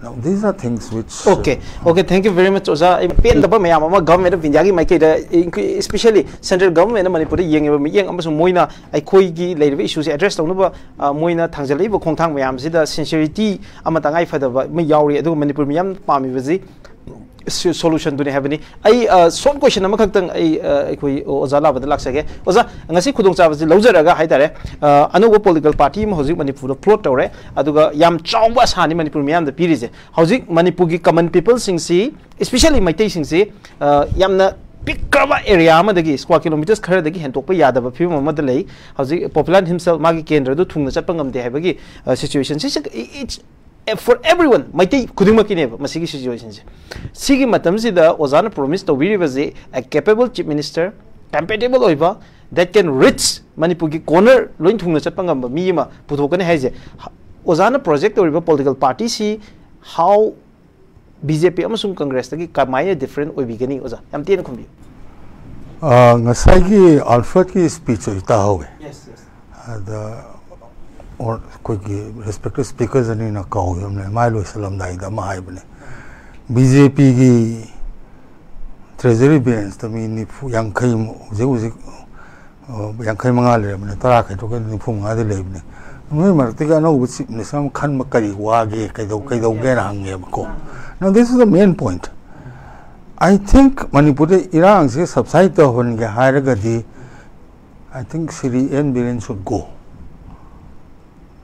Now, these are things which Okay, okay, thank you very much, ꯑꯣꯖꯥ꯫ ꯑꯩ ꯄꯦꯟꯗꯕ ꯃꯌꯥꯝ ꯑꯃ Government of India ꯒꯤ ꯃꯥꯏꯀꯩꯗ, especially central government ꯅ ꯃꯅꯤꯄꯨꯔꯗ ꯌꯦꯡꯉꯤꯕ ꯃꯤꯠꯌꯦꯡ ꯑꯃꯁꯨꯡ ꯃꯣꯏꯅ ꯑꯩꯈꯣꯏꯒꯤ ꯂꯩꯔꯤꯕ issue ꯁꯦ address ꯇꯧꯅꯕ, ꯑ, ꯃꯣꯏꯅ ꯊꯥꯡꯖꯜꯂꯛꯏꯕ ꯈꯣꯡꯊꯥꯡ ꯃꯌꯥꯝꯁꯤꯗ sincerity ꯑꯃ, ꯇꯉꯥꯏ ꯐꯗꯕ ꯑꯃ ꯌꯥꯎꯔꯤ꯫ ꯑꯗꯨꯒ ꯃꯅꯤꯄꯨꯔ ꯃꯤꯌꯥꯝ ꯄꯥꯝꯃꯤꯕꯁꯤ ꯁꯣ- solution ꯗꯨꯅꯤ ꯍꯥꯏꯕꯅꯤ꯫ ꯑꯩ, ꯑ, short question ꯑꯃꯈꯛꯇꯪ ꯑꯩ, ꯑ, ꯑꯩꯈꯣꯏ ꯑꯣꯖꯥ ꯂꯥꯕꯗ ꯂꯥꯛꯆꯒꯦ꯫ ꯑꯣꯖꯥ, ꯉꯁꯤ ꯈꯨꯗꯣꯡꯆꯥꯕꯁꯤ ꯂꯧꯖꯔꯒ ꯍꯥꯏꯇꯥꯔꯦ, ꯑ, ꯑꯅꯧꯕ political party ꯑꯃ ꯍꯧꯖꯤꯛ ꯃꯅꯤꯄꯨꯔꯗ float ꯇꯧꯔꯦ, ꯑꯗꯨꯒ ꯌꯥꯝ ꯆꯥꯎꯕ ꯑꯁꯥꯅꯤ ꯃꯅꯤꯄꯨꯔ ꯃꯤꯌꯥꯝꯗ ꯄꯤꯔꯤꯁꯦ꯫ ꯍꯧꯖꯤꯛ ꯃꯅꯤꯄꯨꯔꯒꯤ common people ꯁꯤꯡꯁꯤ, especially ꯃꯩꯇꯩꯁꯤꯡꯁꯤ, ꯑ, ꯌꯥꯝꯅ ꯄꯤꯛꯈ꯭ꯔꯕ area ꯑꯃꯗꯒꯤ, square kilometres ꯈꯔꯗꯒꯤ ꯍꯦꯟꯗꯣꯛꯄ ꯌꯥꯗꯕ ꯐꯤꯕꯝ ꯑꯃꯗ ꯂꯩ꯫ ꯍꯧꯖꯤꯛ Popilan himself ꯃꯥꯒꯤ ꯀꯦꯟꯗ꯭ꯔꯗꯨ ꯊꯨꯡꯅ ꯆꯠꯄ ꯉꯝꯗꯦ ꯍꯥꯏꯕꯒꯤ, ꯑ, situation ꯁꯤ, it's for everyone, ꯃꯩꯇꯩ ꯈꯨꯗꯤꯡꯃꯛꯀꯤꯅꯦꯕ ꯃꯁꯤꯒꯤ situation ꯁꯦ꯫ ꯁꯤꯒꯤ ꯃꯇꯝꯁꯤꯗ ꯑꯣꯖꯥꯅ promise ꯇꯧꯕꯤꯔꯤꯕꯁꯤ a capable chief minister, compatible ꯑꯣꯏꯕ, that can reach ꯃꯅꯤꯄꯨꯔꯒꯤ corner ꯂꯣꯏ ꯊꯨꯡꯅ ꯆꯠꯄ ꯉꯝꯕ ꯃꯤ ꯑꯃ ꯄꯨꯊꯣꯛꯀꯅꯤ ꯍꯥꯏꯁꯦ꯫ ꯑꯣꯖꯥꯅ project ꯇꯧꯔꯤꯕ political party ꯁꯤ how B J P ꯑꯃꯁꯨꯡ Congress ꯇꯒꯤ ꯀꯃꯥꯏꯅ different ꯑꯣꯏꯕꯤꯒꯅꯤ ꯑꯣꯖꯥ? ꯌꯥꯝ ꯇꯦꯟꯅ ꯈꯨꯝꯕꯤꯌꯨ꯫ ꯑ, ꯉꯁꯥꯏꯒꯤ ꯑꯜꯐ꯭ꯔꯦꯗꯀꯤ speech ꯑꯣꯏ ꯇꯥꯍꯧꯋꯦ꯫ ꯑꯗ ꯑꯣ-, ꯑꯩꯈꯣꯏꯒꯤ respected speakers ꯑꯅꯤꯅ ꯀꯧꯈꯤꯕꯅꯦ, ꯃꯥꯏ ꯂꯣꯏꯁꯤꯜꯂꯝꯗꯥꯏꯗ ꯑꯃ ꯍꯥꯏꯕꯅꯦ, B J P ꯒꯤ treasury balance ꯇ ꯃꯤ ꯅꯤꯐꯨ, ꯌꯥꯡꯈꯩ ꯃꯨꯛ, ꯍꯧꯖꯤꯛ ꯍꯧꯖꯤꯛ, ꯑ, ꯌꯥꯡꯈꯩ ꯃꯉꯥ ꯂꯩꯔꯕꯅꯦ, ꯇꯔꯥ ꯈꯥꯏꯗꯣꯛꯀꯗꯤ ꯅꯤꯐꯨ ꯃꯉꯥꯗꯤ ꯂꯩꯕꯅꯦ꯫ ꯅꯣꯏ ꯃꯔꯛꯇꯒꯤ ꯑꯅꯧꯕ chief minister ꯑꯃ ꯈꯟꯕ ꯀꯔꯤ ꯋꯥꯒꯦ, ꯀꯩꯗꯧ-, ꯀꯩꯗꯧꯒꯦꯅ ꯍꯪꯉꯦꯕꯀꯣ꯫ Now, this is the main point. I think ꯃꯅꯤꯄꯨꯔꯗ ꯏꯔꯥꯡꯁꯦ subside ꯇꯧꯍꯟꯒꯦ ꯍꯥꯏꯔꯒꯗꯤ, I think Shri N Biren should go.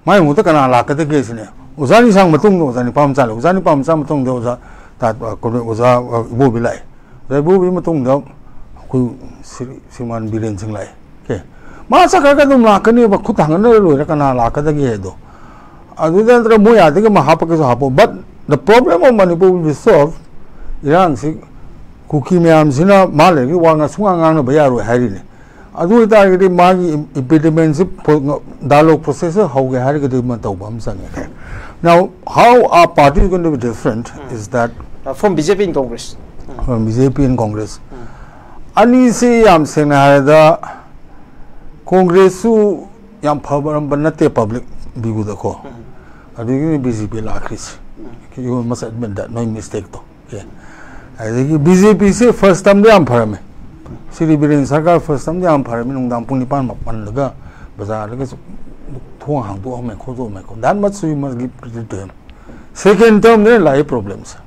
ꯃꯥꯏ ꯃꯍꯨꯠꯇ ꯀꯅꯥ ꯂꯥꯛꯀꯗꯒꯦ ꯁꯤꯅꯦ꯫ ꯑꯣꯖꯥ ꯂꯤꯁꯥꯡ ꯃꯇꯨꯡꯗ ꯑꯣꯖꯥ ꯅꯤꯄꯥ ꯃꯆꯥ ꯂꯥꯛꯑꯦ꯫ ꯑꯣꯖꯥ ꯅꯤꯄꯥ ꯃꯆꯥ ꯃꯇꯨꯡꯗ ꯑꯣꯖꯥ ꯇꯥ-, ꯑ, ꯀꯩꯅꯣ, ꯑꯣꯖꯥ, ꯑ, ꯏꯕꯣꯕꯤ ꯂꯥꯛꯑꯦ꯫ ꯑꯣꯖꯥ ꯏꯕꯣꯕꯤ ꯃꯇꯨꯡꯗ ꯑꯩꯈꯣꯏ ꯁ꯭ꯔꯤ-, ꯁ꯭ꯔꯤꯃꯥꯟ ꯕꯤꯔꯦꯟ ꯁꯤꯡ ꯂꯥꯛꯑꯦ꯫ Okay꯫ ꯃꯥ ꯆꯠꯈ꯭ꯔꯒ ꯑꯗꯨꯝ ꯂꯥꯛꯀꯅꯦꯕ, ꯈꯨꯠ ꯊꯥꯡꯒꯠꯅꯔ ꯂꯣꯏꯔꯦ ꯀꯅꯥ ꯂꯥꯛꯀꯗꯒꯦ ꯍꯥꯏꯗꯣ꯫ ꯑꯗꯨꯗ ꯅꯠꯇ꯭ꯔ ꯃꯣꯏ ꯑꯥꯗꯒꯤ ꯑꯃ ꯍꯥꯞꯄꯛꯀꯦꯁꯨ ꯍꯥꯞꯄꯣ꯫ But the problem of Manipur will be solved. ꯏꯔꯥꯡꯁꯤ ꯀꯨꯀꯤ ꯃꯌꯥꯝꯁꯤꯅ ꯃꯥ ꯂꯩꯔꯒ ꯋꯥ ꯉꯥꯡ-, ꯁꯨꯡꯉꯥꯡ ꯉꯥꯡꯅꯕ ꯌꯥꯔꯣꯏ ꯍꯥꯏꯔꯤꯅꯦ꯫ ꯑꯗꯨ ꯑꯣꯏꯇꯥꯔꯒꯗꯤ ꯃꯥꯒꯤ impediment ꯁꯤ ꯄꯣ-, dialogue process ꯁꯤ ꯍꯧꯒꯦ ꯍꯥꯏꯔꯒꯗꯤ ꯑꯃ ꯇꯧꯕ ꯑꯃ ꯆꯪꯉꯦ꯫ Now, how our party is going to be different is that Uh, from B J P and Congress. from B J P and Congress, ꯑꯅꯤꯁꯤ ꯌꯥꯝ ꯁꯦꯡꯅ ꯍꯥꯏꯔꯗ ꯀꯣꯡꯒ꯭ꯔꯦꯁꯁꯨ ꯌꯥꯝ ꯐꯕꯔꯝꯕ ꯅꯠꯇꯦ public view ꯗꯀꯣ꯫ ꯑꯗꯨꯒꯤꯅꯤ B J P ꯂꯥꯛꯈ꯭ꯔꯤꯁꯦ꯫ You must admit that, ꯅꯣꯏ mistake ꯇꯣ꯫ Okay꯫ ꯑꯗꯒꯤ B J P ꯁꯦ first term ꯗ ꯌꯥꯝ ꯐꯔꯝꯃꯦ꯫ ꯁ꯭ꯔꯤ ꯕꯤꯔꯦꯟ ꯁꯔꯀꯥꯔ first term ꯗ ꯌꯥꯝ ꯐꯔꯝꯃꯦ꯫ ꯅꯨꯡꯗꯥꯡ ꯄꯨꯡ ꯅꯤꯄꯥꯟ ꯃꯥꯄꯟꯗꯒ ꯕꯖꯥꯔꯗꯒ ꯁꯨꯝ ꯊꯣꯡ ꯍꯥꯡꯗꯣꯛꯑꯝꯃꯦ ꯈꯣꯠꯇꯣꯛꯑꯝꯃꯦꯀꯣ꯫ That much we must give credit to him. Second term ꯗꯅ ꯂꯥꯛꯏ problem ꯁꯦ꯫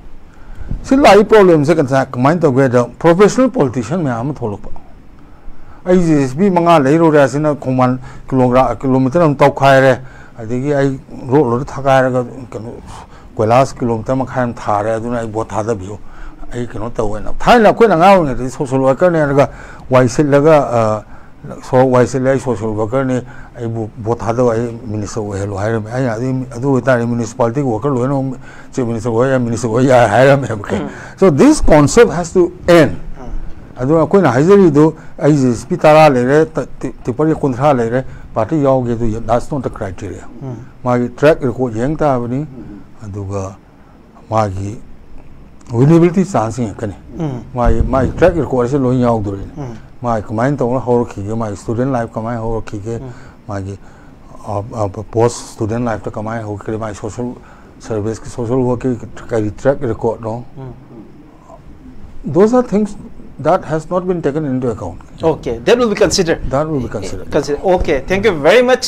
ꯁꯤ ꯂꯥꯛꯏ problem ꯁꯦ ꯀꯟꯁꯥ-, ꯀꯃꯥꯏꯅ ꯇꯧꯒꯦ ꯍꯥꯏꯗ, professional politician ꯃꯌꯥꯝ ꯑꯃ ꯊꯣꯛꯂꯛꯄ꯫ ꯑꯩ J C B ꯃꯉꯥ ꯂꯩꯔꯨꯔꯦ, ꯑꯁꯤꯅ ꯈꯣꯡꯕꯥꯟ ꯀꯤꯂꯣꯒ꯭ꯔꯥ-, kilometre ꯑꯃ ꯇꯧꯈꯥꯏꯔꯦ, ꯑꯗꯒꯤ ꯑꯩ road ꯂꯣꯏꯅ ꯊꯒꯥꯏꯔꯒ ꯀꯩꯅꯣ ꯀꯣꯏꯂꯥꯁ kilometre ꯃꯈꯥꯏ ꯑꯃ ꯊꯥꯔꯦ, ꯑꯗꯨꯅ ꯑꯩ vote ꯊꯥꯗꯕꯤꯌꯨ, ꯑꯩ ꯀꯩꯅꯣ ꯇꯧꯋꯦꯅ꯫ ꯊꯥꯏꯅ ꯑꯩꯈꯣꯏꯅ ꯑꯉꯥꯡ ꯑꯣꯏꯔꯤꯉꯩꯗꯗꯤ social worker ꯅꯦ ꯍꯥꯏꯔꯒ ꯋꯥꯏ ꯁꯤꯠꯂꯒ, ꯑ, ꯁꯣꯔꯣꯛ ꯋꯥꯏ ꯁꯤꯠꯂꯦ, ꯑꯩ social worker ꯅꯤ, ꯑꯩꯕꯨ vote ꯊꯥꯗꯧ, ꯑꯩ minister ꯑꯣꯏꯍꯜꯂꯨ ꯍꯥꯏꯔꯝꯃꯤ꯫ ꯑꯩꯅ ꯑꯗꯨ, ꯑꯗꯨ ꯑꯣꯏꯇꯥꯔꯗꯤ municipality ꯒꯤ worker ꯂꯣꯏꯅꯃꯛ chief minister ꯑꯣꯏ ꯌꯥꯏ, minister ꯑꯣꯏ ꯌꯥꯏ ꯍꯥꯏꯔꯝꯃꯦꯕ꯫ So this concept has to end. ꯑꯗꯨꯅ ꯑꯩꯈꯣꯏꯅ ꯍꯥꯏꯖꯔꯤꯗꯨ, ꯑꯩꯁꯦ ꯁꯤ ꯄꯤ ꯇꯔꯥ ꯂꯩꯔꯦ, ꯇ- ꯇꯤ- ꯇꯤꯞꯄꯔ ꯀꯨꯟꯊ꯭ꯔꯥ ꯂꯩꯔꯦ, ꯄꯥꯔꯇꯤ ꯌꯥꯎꯒꯦ, ꯑꯗꯨ that's not the criteria. ꯃꯥꯒꯤ track record ꯌꯦꯡ ꯇꯥꯕꯅꯤ. ꯑꯗꯨꯒ ꯃꯥꯒꯤ winnability chance ꯌꯦꯡꯉꯛꯀꯅꯤ. ꯃꯥꯒꯤ ꯃꯥꯒꯤ track record ꯑꯁꯤ ꯂꯣꯏ ꯌꯥꯎꯗꯣꯔꯤꯅꯤ. ꯃꯥꯒꯤ ꯀꯃꯥꯏꯅ ꯇꯧꯔ ꯍꯧꯔꯛꯈꯤꯒꯦ, ꯃꯥꯒꯤ student life ꯀꯃꯥꯏꯅ ꯍꯧꯔꯛꯈꯤꯒꯦ, ꯃꯥꯒꯤ post student lifeꯇ ꯀꯃꯥꯏꯅ ꯍꯧꯔꯛꯈꯤꯒꯦ, ꯃꯥꯒꯤ social serviceꯀꯤ, social workꯀꯤ ꯀꯔꯤ track recordꯅꯣ. Those are things that has not been taken into account. Okay, that will be considered. That will be considered. Consider. Okay, thank you very much.